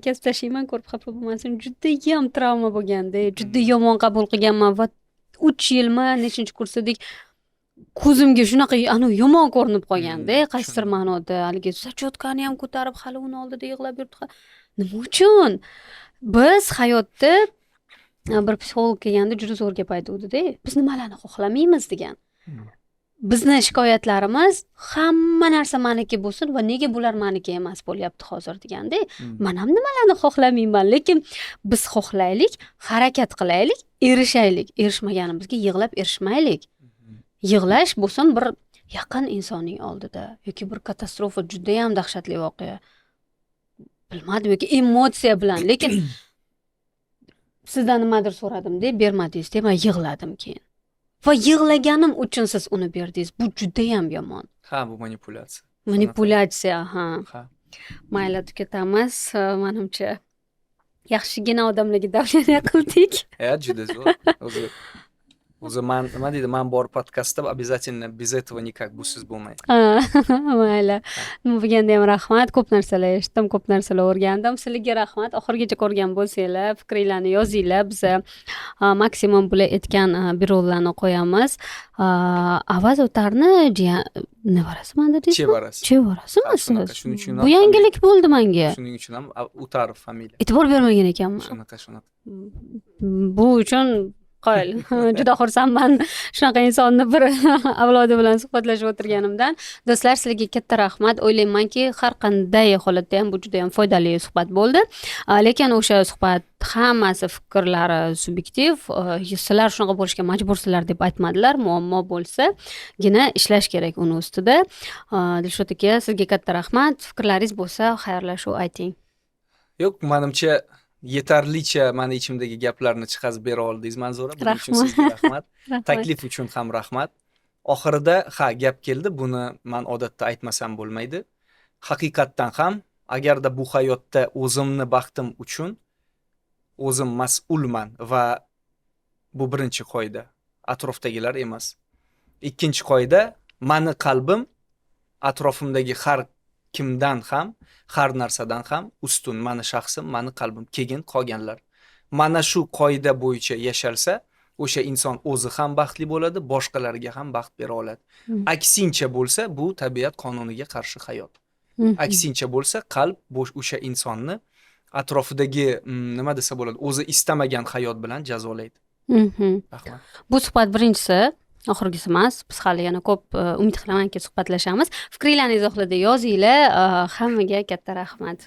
kesib tashlayman, ko'rib xafa bo'lmasin, judayam travma bo'lganda, juda yomon qabul qilganman va 3 yilmi, nechinchi kurs edik, ko'zimga shunaqa anavi yomon ko'rinib qolganda, qaysidir ma'noda haligi зачётка ni ham ko'tarib, hali uni oldida yig'lab yuribdi. Nima uchun? Biz hayotda, bir psixolog kelganda juda zo'r gap aytuvdida, biz nimalarni xohlamaymiz degan. Bizni shikoyatlarimiz hamma narsa maniki bo'lsin va nega bular maniki emas bo'lyapti hozir deganda. Man ham nimalarni xohlamayman, lekin biz xohlaylik, harakat qilaylik, erishaylik. Erishmaganimizga yig'lab erishmaylik. Yig'lash bo'lsin bir yaqin insonning oldida yoki bir katastrofa, judayam dahshatli voqea, bilmadim, yoki emotsiya bilan. Lekin sizdan nimadir so'radimda, bermadingiz, man yig'ladim keyin va yig'laganim uchun siz uni berdingiz. Bu judayam yomon. Ha, bu manipulyatsiya. Manipulyatsiya, ha. Ha. Mayli, tugatamiz, manimcha. Yaxshigina odamlarga давление qildik. Juda zo'r. O'zi man, nima deydi, man bor podkastda обязательно, без этого никак, busiz bo'lmaydi. Ha, mayli, nima bo'lganda ham rahmat. Ko'p narsalar eshitdim, ko'p narsalar o'rgandim. Sizlarga rahmat, oxirigacha ko'rgan bo'lsanglar, fikringlarni yozinglar. Biza maksimum bular aytgan birovlarni qo'yamiz. Avaz O'tarni jiyan, nevarasi dedingizmi? Chevarasi. Chevarasimi? Ha, shunaqa, siz? Shuning uchun Bu ham yangilik bo'ldi manga. Shuning uchun ham Utarov familiya. E'tibor bermagan ekanman. Shunaqa. Bu uchun qoyil, juda xursandman shunaqa insonni bir avlodi bilan suhbatlashib o'tirganimdan. Do'stlar, sizlarga katta rahmat. O'ylaymanki, har qanday holatda ham bu juda yam foydali suhbat bo'ldi. Lekin o'sha suhbat hammasi fikrlari subyektiv. Sizlar shunaqa bo'lishga majbursizlar deb aytmadilar. Muammo bo'lsagina ishlash kerak uni ustida. Dilshod aka, sizga katta rahmat. Fikrlaringiz bo'lsa, xayrlashuv ayting. Yo'q, manimcha, yetarlicha mani ichimdagi gaplarni chiqazib bera oldingiz, Manzura. Buning uchun Rahmat. sizga rahmat. Rahmat. Taklif uchun ham rahmat. Oxirida, ha, gap keldi, buni man odatda aytmasam bo'lmaydi. Haqiqatdan ham, agarda bu hayotda o'zimni baxtim uchun o'zim mas'ulman va bu birinchi qoida, atrofdagilar emas. Ikkinchi qoida: mani qalbim atrofimdagi har kimdan ham, har narsadan ham ustun. Mani shaxsim, mani qalbim, keyin qolganlar. Mana shu qoida bo'yicha yashalsa, o'sha inson o'zi ham baxtli bo'ladi, boshqalarga ham baxt bera oladi. Aksincha bo'lsa, bu tabiat qonuniga qarshi hayot. Aksincha bo'lsa, qalb bo'sh o'sha insonni atrofidagi, nima desa bo'ladi, o'zi istamagan hayot bilan jazolaydi. Rahmat. Bu suhbat birinchisi, oxirgisi emas. Biz hali yana ko'p, umid qilamanki, suhbatlashamiz. Fikringlarni izohlarda yozinglar. Hammaga katta rahmat.